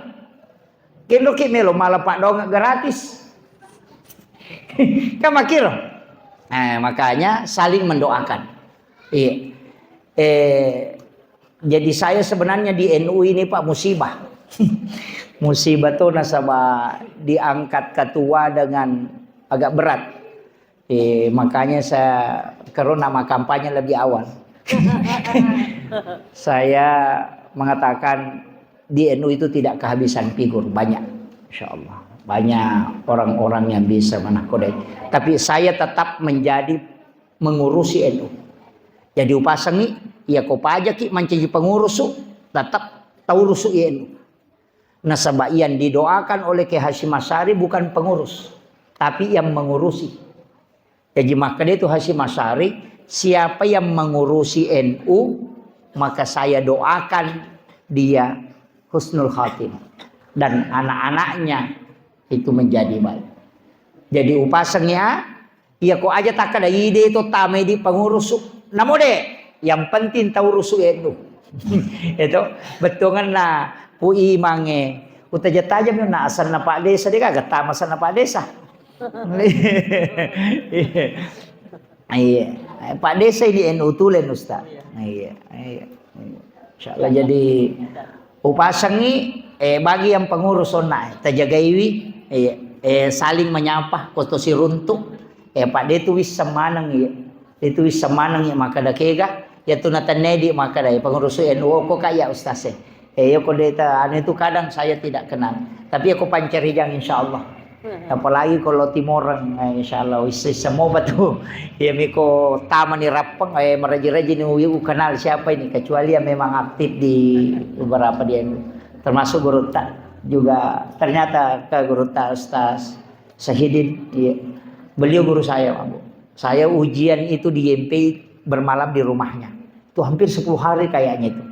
Kenroki melo mala paddoangeng gratis. Kan makkiro. Eh, makanya saling mendoakan. Iya. Eh, jadi saya sebenarnya di N U ini, Pak, musibah. Musibah tuh nasaba diangkat ketua dengan agak berat. Eh, makanya saya karena nama kampanye lebih awal. Saya mengatakan di N U itu tidak kehabisan figur, banyak. Insya Allah. Banyak orang-orang yang bisa menakhodai. Tapi saya tetap menjadi mengurusi N U. Jadi upasengi, iya ko pajaki mancaji pengurusu, tetap taurusu N U. Nasaba yang didoakan oleh Kiai Hasyim Asy'ari bukan pengurus, tapi yang mengurusi. Jadi makkeda itu Hasyim Asy'ari, siapa yang mengurusi N U, maka saya doakan dia husnul khatimah. Dan anak-anaknya itu menjadi baik. Jadi upasengi, iya ko aja takkeda ide to tamai di pengurusu. Namo de, yang penting taurusu N U. Itu bettuanna Pu Imangnge. Utaja-tajami na asenna Pak Desa, de gaga tama asenna Pak Desa. Iya. Pak Desa ini N U tulen, Ustaz. Iya, iya. Insya Allah jadi upasengi, eh, bagi yang pengurus onna, eh, tajagaiwi, eh, eh, saling menyapa, ko to siruntu, eh, Pak, de tu wisseng maneng, iya. De tu wisseng maneng, iya, makkeda kega, iya tu natennedi makkeda, eh, pengurus N U ko kak, ya Ustaz, eh. Eh, iya ko de ta, anu itu kadang saya tidak kenal. Tapi aku pancarijang insya Allah. Apalagi kalau Timoreng, eh, insya Allah, wis-, wis semua betul. Ya, miko tamani rappeng, eh, meraji-raji ni, uyu kenal siapa ini, kecuali yang memang aktif di beberapa di N U. Termasuk guru ta juga, ternyata ke guru ta Ustaz Sahidin, iya. Beliau guru saya, Pak, Bu. Saya ujian itu di Y M P I bermalam di rumahnya. Itu hampir sepuluh hari kayaknya itu.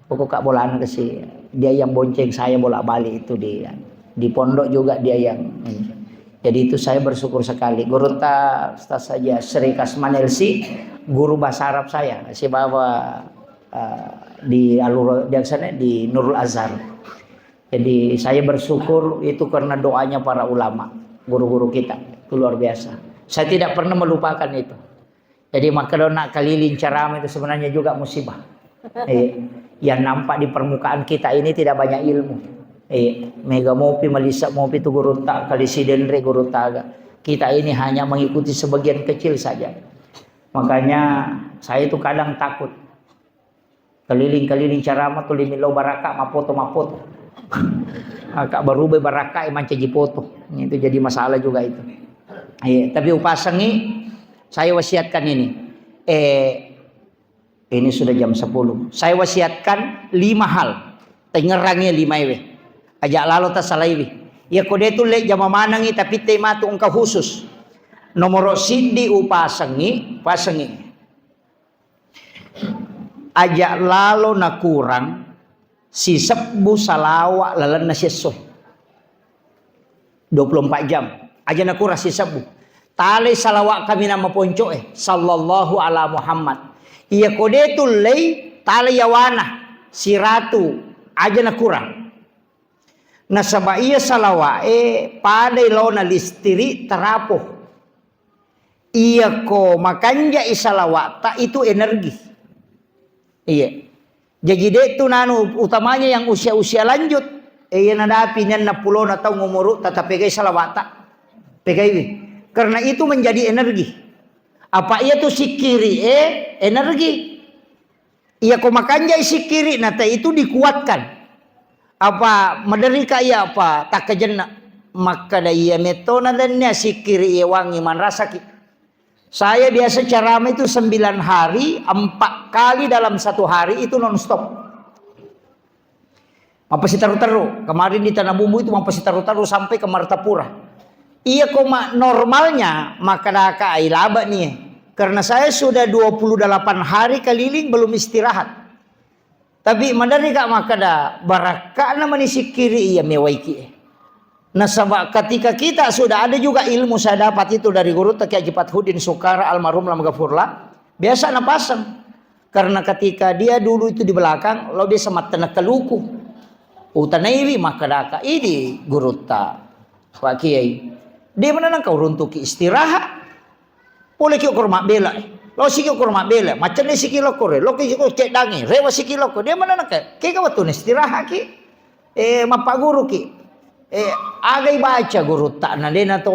Pokok kak bolana ke si, dia yang bonceng saya bolak-balik itu di, di pondok juga dia yang ini. Jadi itu saya bersyukur sekali. Guru ta Ustaz saja Sri Kasman L C, guru bahasa Arab saya, si bawa, eh, di Alur, di sana di Nurul Azhar. Jadi saya bersyukur itu karena doanya para ulama, guru-guru kita. Itu luar biasa. Saya tidak pernah melupakan itu. Jadi, makkedona keliling ceramah itu sebenarnya juga musibah. Eh, yang nampak di permukaan kita ini tidak banyak ilmu. Eh, mega mopi, melisa mopi tu gurutta, kali sidenre gurutta aga. Kita ini hanya mengikuti sebagian kecil saja. Makanya saya itu kadang takut. Keliling-keliling ceramah tu limillau barakka mappoto-mappoto. Maka berubah barakka mancaji foto. Itu jadi masalah juga itu. Iya, tapi upasengi, saya wasiatkan ini. Eh, ini sudah jam sepuluh. Saya wasiatkan lima hal. Tengerangi lima ewe. Aja lalo tasalaiwi. Ya kode tu le jama manangi tapi te matu engka khusus. Nomor siddi upasengi, pasengi. Aja lalo nakurang sisebbu salawa lalenna siesso. Dua puluh empat jam. Aja nakurang sisebbu. Talai salawa kaminang maponco e, sallallahu ala Muhammad. Iya kode tullei, talai yawana siratu, aja nakurang. Nasaba iya salawa e padai laona listiri tarapo. Iya ko makanjai salawata itu energi. Iya. Jaji de tu nanu utamanya yang usia-usia lanjut. Eh, iya nadapi nenna pulona taung umuru tata pegai salawata. Pegaiwi. Karena itu menjadi energi. Apa iya tu sikiri e energi. Iya ko makanjai sikiri nata itu dikuatkan. Apa maderika iya apa takkajenna. Makkada iya metona dennia sikkiri iye wangi manrasaki. Saya biasa ceramah itu sembilan hari, empat kali dalam satu hari itu non stop. Mappasitaru-taru. Kemarin di Tanah Bumbu itu mappasitaru-taru sampai ke Martapura. Iya koma normalnya, makkadaka ai laba nih. Karena saya sudah dua puluh delapan hari keliling belum istirahat. Tapi maderri ka makkada, barakka'na mani sikkiri iya mewaiki. Nasaba ketika kita sudah ada juga ilmu saya dapat itu dari guru Kiai Haji Fathuddin Sukara almarhum lam gafurlah, biasa napasang. Karena ketika dia dulu itu di belakang, lo biasa mattenekka luku. Utanaiwi makkadaka, idi gurutta, Pak Kiai. Dia mana nangka uruntuki istirahat. Pole ki okoro mabbela. Lo siki okoro mabbela. Macenne siki lokko re. Lo ki okoro ceddangi. Rewa siki lokko. Dia mana nangka. Kega wettu istirahat ki. Eh, mappagguru ki. Eh, aga ibaca gurutta na dena to,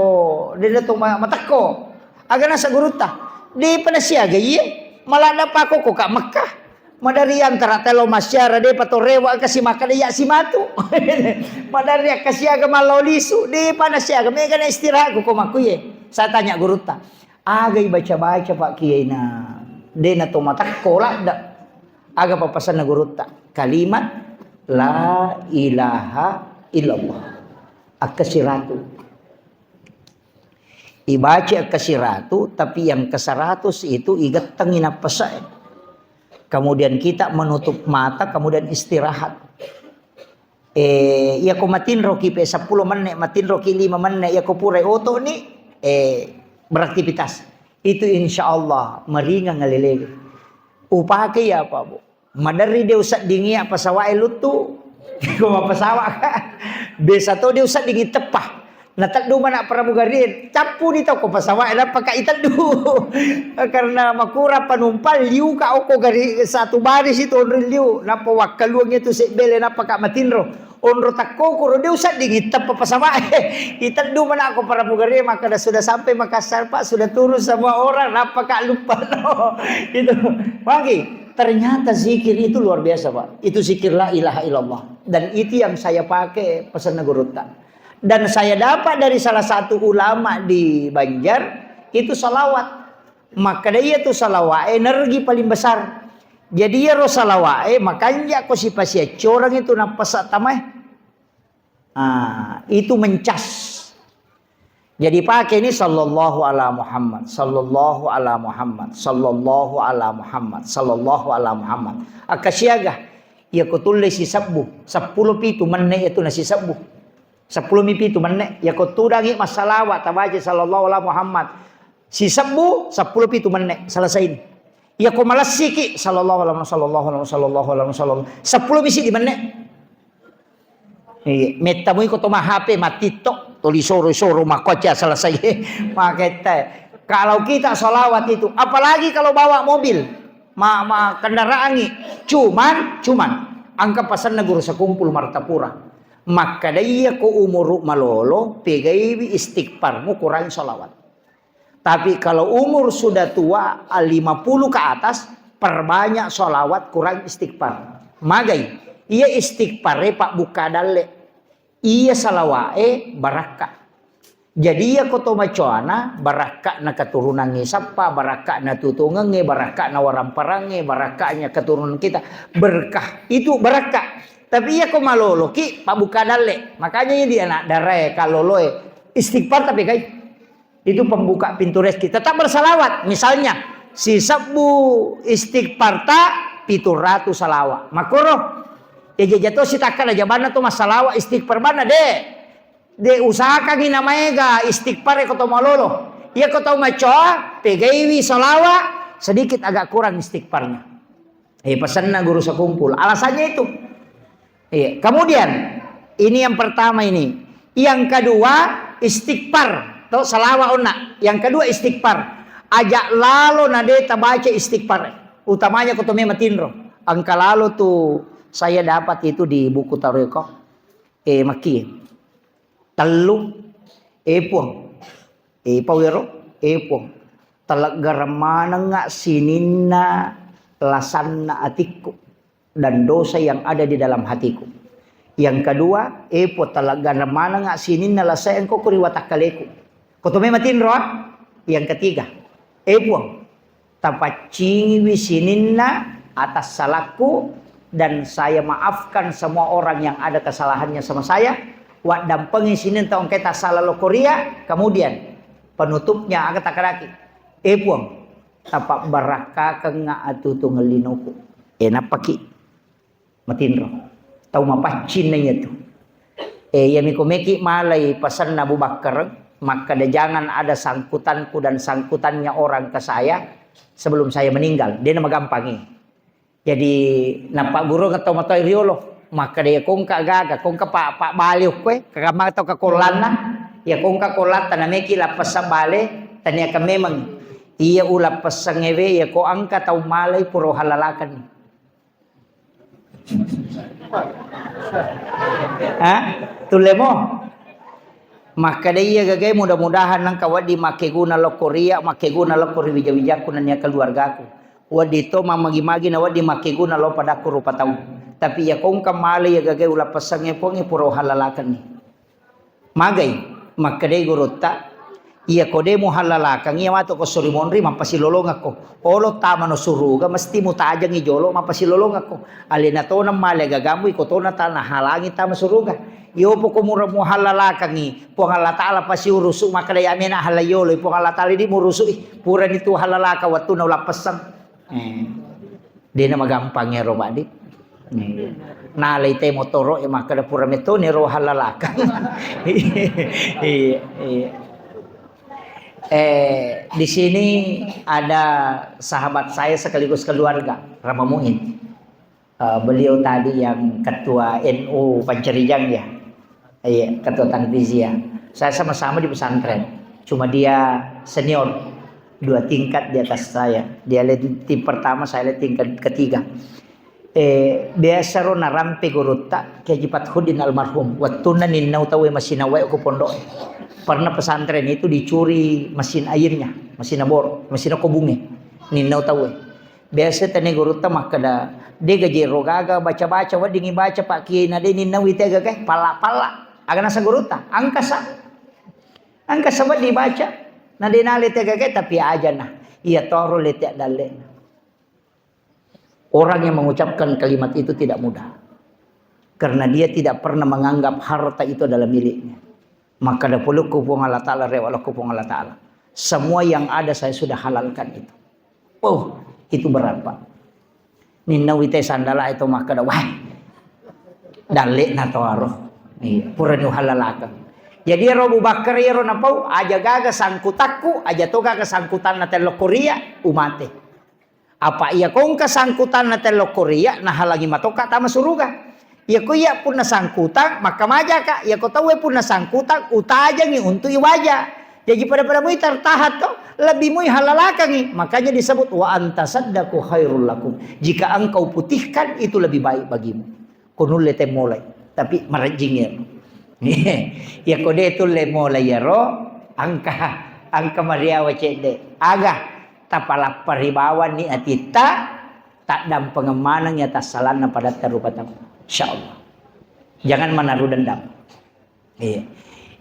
dena to ma-, matekko. Aga nasa gurutta. Depa nasiaga iye. Malah ada pakoko ka Mekah. Madari antara telo masyara depa to rewa kasi makkada iya simatu. Madari akkasiaga mallau lisu. Depa nasiaga mega na istirahat ko makkuye. Saya tanya gurutta. Aga ibaca-baca Pak Kiai na dena to matekko ladda. Aga papasanna gurutta? Kalimat la ilaha illallah. Akkasiratu. Ibaca akkasiratu, tapi yang keseratus itu igettengi nappasae. Kemudian kita menutup mata, kemudian istirahat. Eh, iyako matinroki pe seppulo menne, matinroki lima menne, iyako purai otoni, eh, beraktivitas. Itu insya Allah meringang alelege. Upake iya apa, Bu? Maderri de useddingi apa sawae luttu. Ko mappasawa ka. Biasa to de useddingi teppa. Nateddu mana pramugari, cappu ni toko pasawae, nappa ka iteddu. Karena makurang panumpang, liu ka oko gari satu baris itu onrong liu. Nappa wakkaluang itu sebbele, nappa ka matinro. Onro takkokoro, de usedding itteppa pasawae. Iteddu mana ko pramugari, makkada sudah sampai Makassar, Pak, sudah turun semua orang, nappa ka lupa no. Itu. Magi, ternyata zikir itu luar biasa, Pak. Itu zikir la ilaha illallah. Dan itu yang saya pakai pesanna gurutta. Dan saya dapat dari salah satu ulama di Banjar, itu salawat. Makkada iya tu salawae energi paling besar. Jadi iyaro salawae makanja ko sipasiaccoreng itu nappasa tamae. Ah, itu mencas. Jadi pakai ini sallallahu ala Muhammad, sallallahu ala Muhammad, sallallahu ala Muhammad, sallallahu ala Muhammad. Akkasiaga, iya ko tulle sisebbu, seppulo pitu menne itu na sisebbu. Seppulo mi pitu menne, iya ko tudangi massalawa tabaca sallallahu ala Muhammad. Sisebbu, seppulo pitu menne, selesai ini. Iya ko malessiki, sallallahu alaihi wasallam, sallallahu alaihi wasallam, sallallahu alaihi wasallam. Seppulo misi di menne. Iya, metta mui ko to ma H P, ma TikTok, toli soro-soro, ma koca selesai. Maketta. Kalau kita salawat itu, apalagi kalau bawa mobil, ma, ma kendaraangi, cuman, cuman, angka pasanna guru sekumpul Martapura. Makkada iya ko umuru malolo, pegaiwi istighfarmu, kurangi salawat. Tapi kalau umur sudah tua, lima puluh ke atas, perbanyak salawat, kurang istighfar. Magai, iya istighfar e pabbukka dalle. Iya salawae barakka. Jadi iya ko to macoana, barakka na keturunangngi sappa, barakka na tutungengnge, barakka na waramparangnge, barakkanya keturunan kita. Berkah. Itu barakka. Tapi iya ko maloloki, pabbukka dalle. Makanya iya di anak darae, kaloloe. Istighfar tapi kai. Itu pembuka pintu rezeki. Tetap bersalawat. Misalnya, sisebbu istighfar ta, pitu ratu salawat. Makoro, ya jajato sitakka na jabanna to massalawa istighfar banna, de. De usahakangi namaega istighfar ko to malolo. Iya ko to macoa, pegaiwi salawa, sedikit agak kurang istighfarnya. Eh, pesanna guru sekumpul. Alasannya itu. Iya. Kemudian, ini yang pertama ini. Yang kedua, istighfar. Atau salawa onna. Yang kedua, istighfar. Ajak lalo na de tabaca istighfar. Utamanya ko to me matinro. Engka lalo tu saya dapat itu di buku tareko. Eh, maki. Tellu. Eh, Puang. Eh, pawero. Eh, Puang. Taleggareng manengnga sininna lasanna atikku dan dosa yang ada di dalam hatiku. Yang kedua, eh Puang, talegganreng manengnga sininna lasae engko ko ri watakkaleku. Ko to memang tinro, ah? Yang ketiga, eh Puang, tapaccingiwi sininna atas salahku dan saya maafkan semua orang yang ada kesalahannya sama saya. Waddampengi sininna tau engkae tassala lokkoria. Kemudian penutupnya aga takkadaki, eh Puang, tapabbarakkakeng atutu ngellinuku. Eh, nappaki matinro. Tau mapaccing na iyatu. Eh, iyami ko meki malai pasenna Abu Bakar, makkeda, "Jangan ada sangkutanku dan sangkutannya orang ke saya sebelum saya meninggal." Dena magampangi. Jadi, napagguru tau matoa riolo. Makkeda, "Ya kongka gaga, kongka pa, pa bali okkoe, kagama tau kakollanna. Ya kongka kollatta na meki lappessa bale, taniakan memang iya ulappessangngewe, ya ko engka tau malai pura halalakanni." Hah? Tullemo? Makkeda iya gagae, mudah-mudahan nengka wedding makkeguna lokko ria, makkeguna lokko ri wija-wijakku nennia keluargaku. Wedding to mammagi-magi na wedding makkeguna lo padakku rupa tau. Tapi iya kongka male iya gagae ulappessangnge Puangnge pura halalakenni. Magai, makkedai gurutta, "Iya ko de muhallalakengngi, iya matu ko suri monri mappasilolongekko. Olo tamano suruga mesti mutajengngi jolo mappasilolongekko. Alena tona male gagammu, iko tona tana halangi tama suruga. Iyopo ko mura muhallalakengngi, Puang Allah Ta'ala pasi urusu, makkeda ya mena hallai yolo, Puang Allah Ta'ala di murusu i. Purani tu hallalaka wettunna ulappesseng." Eh. Dena magampang ero, Pak, di. Iya. Nalai te motoro e makkeda pura metoni ro hallalakang. Iya, iya. Eh, di sini ada sahabat saya sekaligus keluarga, Rama Muin. Eh, beliau tadi yang ketua N U Pancarijang ya. Iya, ketua tanfiziyah. Saya sama-sama di pesantren. Cuma dia senior, dua tingkat di atas saya. Dia le-, tim pertama, saya le tingkat ketiga. Eh, biasa ro narampe gurutta, Kiai Haji Fathuddin almarhum. Wettunna ninnau tauwe masina wae ko pondok. Pernah pesantren itu dicuri mesin airnya, mesin bor, mesin kobunge. Ninnau tauwe. Biasa tania gurutta makkeda, "De gaje ro gaga baca-baca, weddingngi baca, Pak Kiai, na de ninnau ite gaga, palla-palla." Aga nasa gurutta, "Angkasa. Angkasa wedding baca. Na de nale te gaga, tapi aja na. Iya toro le te dalle." Orang yang mengucapkan kalimat itu tidak mudah. Karena dia tidak pernah menganggap harta itu adalah miliknya. Makkeda polokku Puang Allah Ta'ala, rewalokku Puang Allah Ta'ala. Semua yang ada saya sudah halalkan itu. Oh, itu berat, Pak. Ninnau ite sandala itu makkeda, "Wah, dalle na to aro." Iya, pura ni uhallalakang. Jadi ero Abu Bakar ero napau, "Aja gaga sangkutakku, aja to gaga sangkutanna tello koria, umate." Apa iya kongka sangkutanna tello koria, nahalangi matoka tama suruga. Iya ko iya punna sangkutang, makkamajaka. Iya ko tauwe punna sangkutang, utajangi untuk iwaja. Jadi pada-pada mui tertahan to, lebih mui halalakangi. Makanya disebut, "Wa anta saddaku khairul lakum." Jika engkau putihkan, itu lebih baik bagimu. Ko nulle te molai, tapi marejjing iyaro. Iya ko de tulle molai iyaro, engka, engka mariawa cedde. Aga, tapalappari bawanni atitta, taddampengeng maneng iya tassalanna padatta rupa tau. Insyaallah. Jangan menaruh dendam. Iya.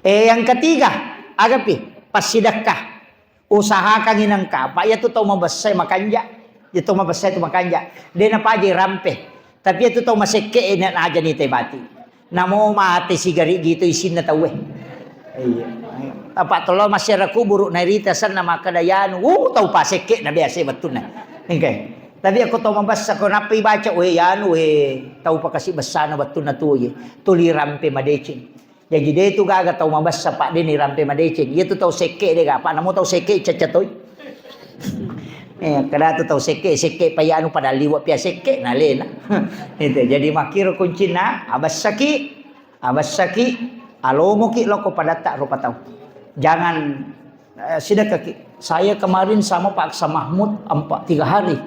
Eh, yang ketiga, agapi, passidekka. Usahakangi nengka, apa iya tu tau mabessai makanja. Iya tau mabessai tu makanja. De napaja rampe. Tapi iya tu tau masekke e na-, najani te bati. Namo mate sigari gitu isinna tauwe. Iya. Apa tolo masyarakat kuburu nairita senna makkeda yanu, uh, tau pasekke na biasa bettunna. Oke. Tapi aku tau mabessa ko nappa ibaca, we yanu, we tau pakasi bessana bettunna tu ye. Tuli rampe madeceng. Jaji de tu gaga tau mabessa, Pak, de ni rampe madeceng. Iya tu tau sekke de ga, Pak, namo tau sekke cacca toi. Eh, kada tu tau sekke, sekke pa anu pada liwa pia sekke na lena. Itu. Jadi makkiro kuncinna, abessaki, abessaki, alomoki loko padatta rupa tau. Jangan, eh, sidekkaki. Saya kemarin sama Pak Aksa Mahmud empat, tiga hari.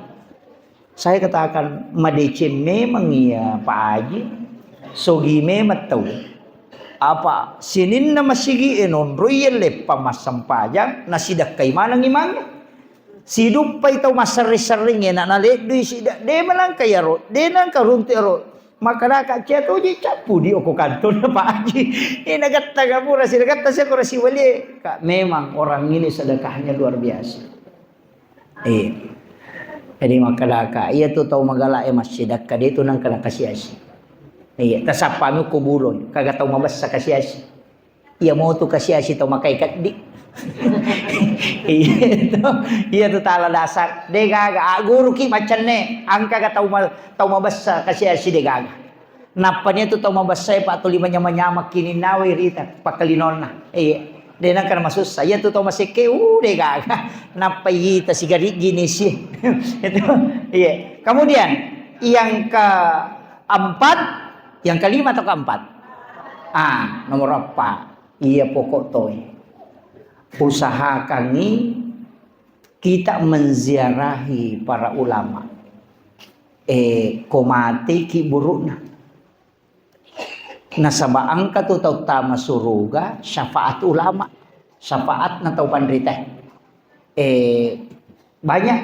Saya katakan, madeceng memang iya, Pak Haji. Sogi memang tau. Apa sininna masigi e nonroi leppa massempajang, nasidakkai maneng imangnge. Siduppai tau masserring-serring e, na-, naleddui sida, de melangka iyaro, de nangka runtu iyaro. Makkedaka, "Cia toji cappu di oko kantona Pak Haji." Ini gatta kapura sila gatta saya kurasi wali. Kak, memang orang ini sedekahnya luar biasa. Iya. Jadi makkedaka, iya tu tau magala e massidakka de tu nang kena kasiasi. Iya, tasappami ko buloi, kaga tau mabessa kasiasi. Iya motu kasiasi tau makai keddi. Iya tu, iya tu tala dasar. De gaga, agguruki macenne, angka ga tau ma-, tau mabessa kasiasi de gaga. Nappa nia tu tau mabessa e, Pak, tuli manyama-nyama kininnawi rita pakkalinonna. Iya. De nangka masussa. Iya tu tau masekke, uh, de gaga. Nappa ita sigari gini sih. Itu. Iya. Kemudian yang keempat, yang kelima atau keempat? Ah, nomor empat. Iya pokok toi. Usahakangi kita menziarahi para ulama. Eh, ko mate ki burukna. Nasaba engka tu tau tama suruga syafaat ulama, syafaatna tau panrita. Eh, banyak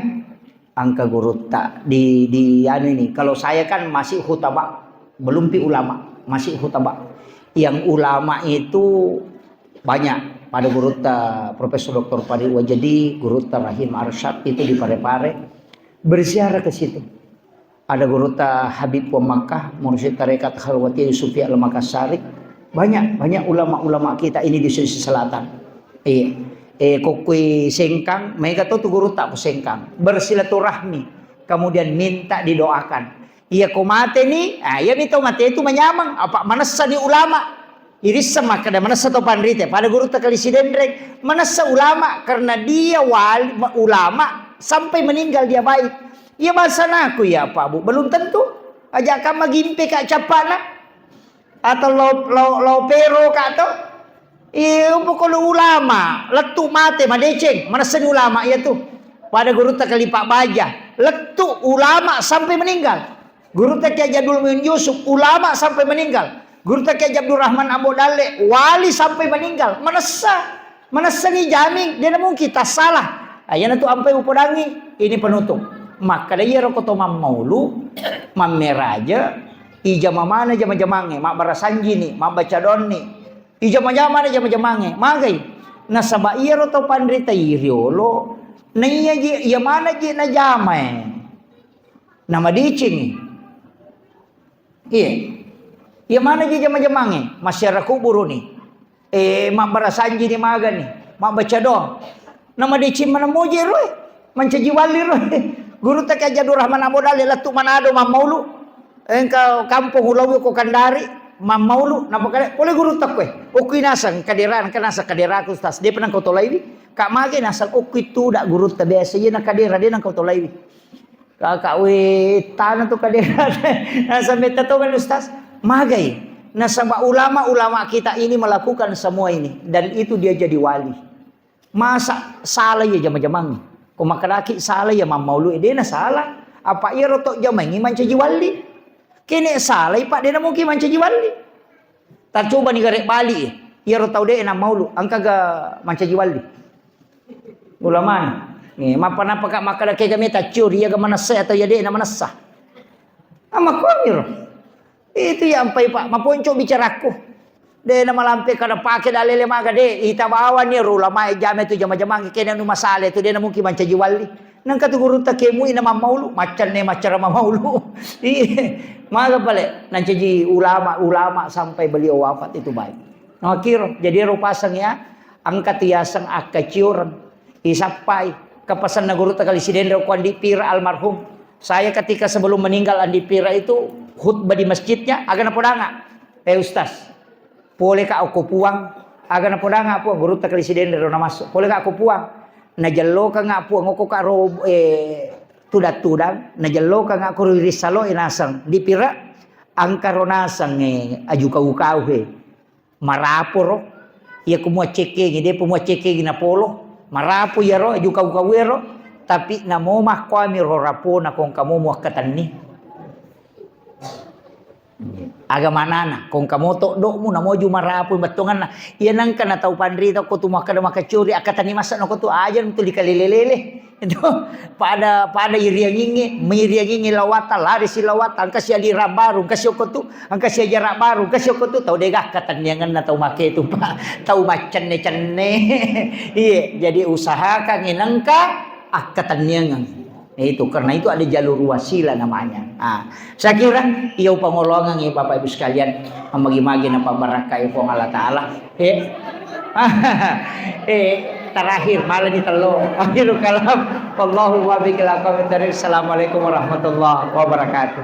angka gurutta di, di anu ini. Kalau saya kan masih khutaba, belum pi ulama, masih khutaba. Yang ulama itu banyak pada gurutta Profesor Doktor Fadli Wajedi, gurutta Rahim Arsyad itu di Parepare. Berziarah ke situ. Ada gurutta Habib wa Makkah, mursyid tarekat Khalwati Sufi Al-Makassari. Banyak, banyak ulama-ulama kita ini di Sulawesi Selatan. Iya. Eh, kokkui Sengkang, mega to tu gurutta ko Sengkang. Bersilaturahmi, kemudian minta didoakan. Iya ko mate ni, ah, iya mi to mate tu manyameng, apa manessa ni ulama. Irisseng makkeda manessa to panrite, pada gurutta Kali Sidenreng, manessa ulama karena dia wali, ma-, ulama sampai meninggal dia baik. Iya bahasa naku ya Pak Bu, belum tentu. Aja kan magimpe ka cappana. Atau lo, lo, lo pero ka to. Iya, pokoknya ulama, lettu mate, madeceng, manessa ni ulama iya tu. Pada gurutta Kali Pak Baja, lettu ulama sampai meninggal. Gurutta Kiai Haji Abdul Muin Yusuf, ulama sampai meninggal. Gurutta Kiai Haji Abdul Rahman Ambo Dalle, wali sampai meninggal. Manessa. Manessa ni jaming, de na mungkin tassalah. Ah, iyana tu ampai upodangi, ini penutup. Makkeda iyaro ko to mammaulu, mammeraja, ijama mana jama-jamangnge, mabbarasanjini, mabbaca doanni. Ijama-jama mana jama-jamangnge, magai. Nasaba iyaro to panrita i riolo, na iya je, iya mana je najamae. Namadecengi. Iya. Iya mana je jama-jamangnge? Masyarakat kuburu ni. Eh, mabbarasanji ni magani. Mabbaca doa. Namadeceng mana moje roe. Mancaji wali roe. Gurutta Kiai Haji Abdul Rahman Ambo Dalle lettu Manado mammaulu. Engka kampung ulawi ko Kendari mammaulu. Napakale pole gurutta koe. Okkui naseng kadera, engka naseng kaderaku Ustaz. De penang kau tolaiwi. Kak mage naseng okkui tuda gurutta biasa. Iya na kadera, de nang kau tolaiwi. Kakak, weh, tana tu kadera. Nah, sampai tatokan Ustaz. Magai. Nasaba ulama-ulama kita ini melakukan semua ini dan itu dia jadi wali. Masa salah ya jama-jamang? Ko makkedaki salah ya mammaulu, eh, dena salah. Apa iya rotok jamangi mancaji wali? Kene salah, Pak, dena mungkin mancaji wali. Tacobani gare bali, iyaro tau de na maulu, engkaga mancaji wali? Ulamana. Eh, mappa-nappa ka makkeda kega meta ciori, iyaga manessa atau iya de na manessa? Amma komiro. Itu ya ampai, Pak, maponco bicaraku. De na malampe kada pake dalele maga de, ita bawani ro ulama e jame tu jama-jamang kene nu masale tu de na mungkin mancaji wali. Nengka tu gurutta kemui na mammaulu, maccanne maccara mammaulu. Iya. Maga pale, nancaji ulama, ulama sampai beliau wafat itu baik. Nah, kiro, jadi ero paseng ya, engka tu yaseng akkacioreng, isappai, kepesanna gurutta Kali Sidenreng ko Andi Pira almarhum. Saya ketika sebelum meninggal Andi Pira itu khutbah di masjidnya, aga napodanga, eh Ustaz, pole ka okko Puang, aga napodanga Puang, gurutta Kali Sidenreng ro namassu, pole ka okko Puang, najellokanga Puang okko ka ro, eh, tudang-tudang, najellokanga ko ri salo e naseng, dipira, angka ro naseng, eh, aju kau-kau he. Marapo ro, iya ko muaccekkengi, depa muaccekkengi napolo, marapo iyaro, aju kau-kau ero, tapi namo makkuami ro rapona kongka mo muakkatenni. Aga manana, kongka mo toddokmu, namo aju marapo bettonganna. Iya nengka na tau panrita ko tu makkeda makacuri, akkatenni masa nako tu aja tu dikalele-lele. Itu pada, pada iriangingnge, miriangingnge lawata, lari si lawata, engka si aliran baru, engka si okko tu, engka si ajaran baru, engka si okko tu, tau dega akkatenniangenna tau make tu, Pak. Tau maccenne-cenne. Iya, jadi usahakan inengka akkatenniangeng. Itu, karena itu ada jalur wasilah namanya. Ah, saya kira iya upangolongangngi Bapak Ibu sekalian, magi-magi napabbarakkai Puang Allah Taala. Eh, eh, terakhir, malah di telo. Akhirul kalam. Wallahu muwaffiq ila aqwamit thariq. Assalamualaikum warahmatullahi wabarakatuh.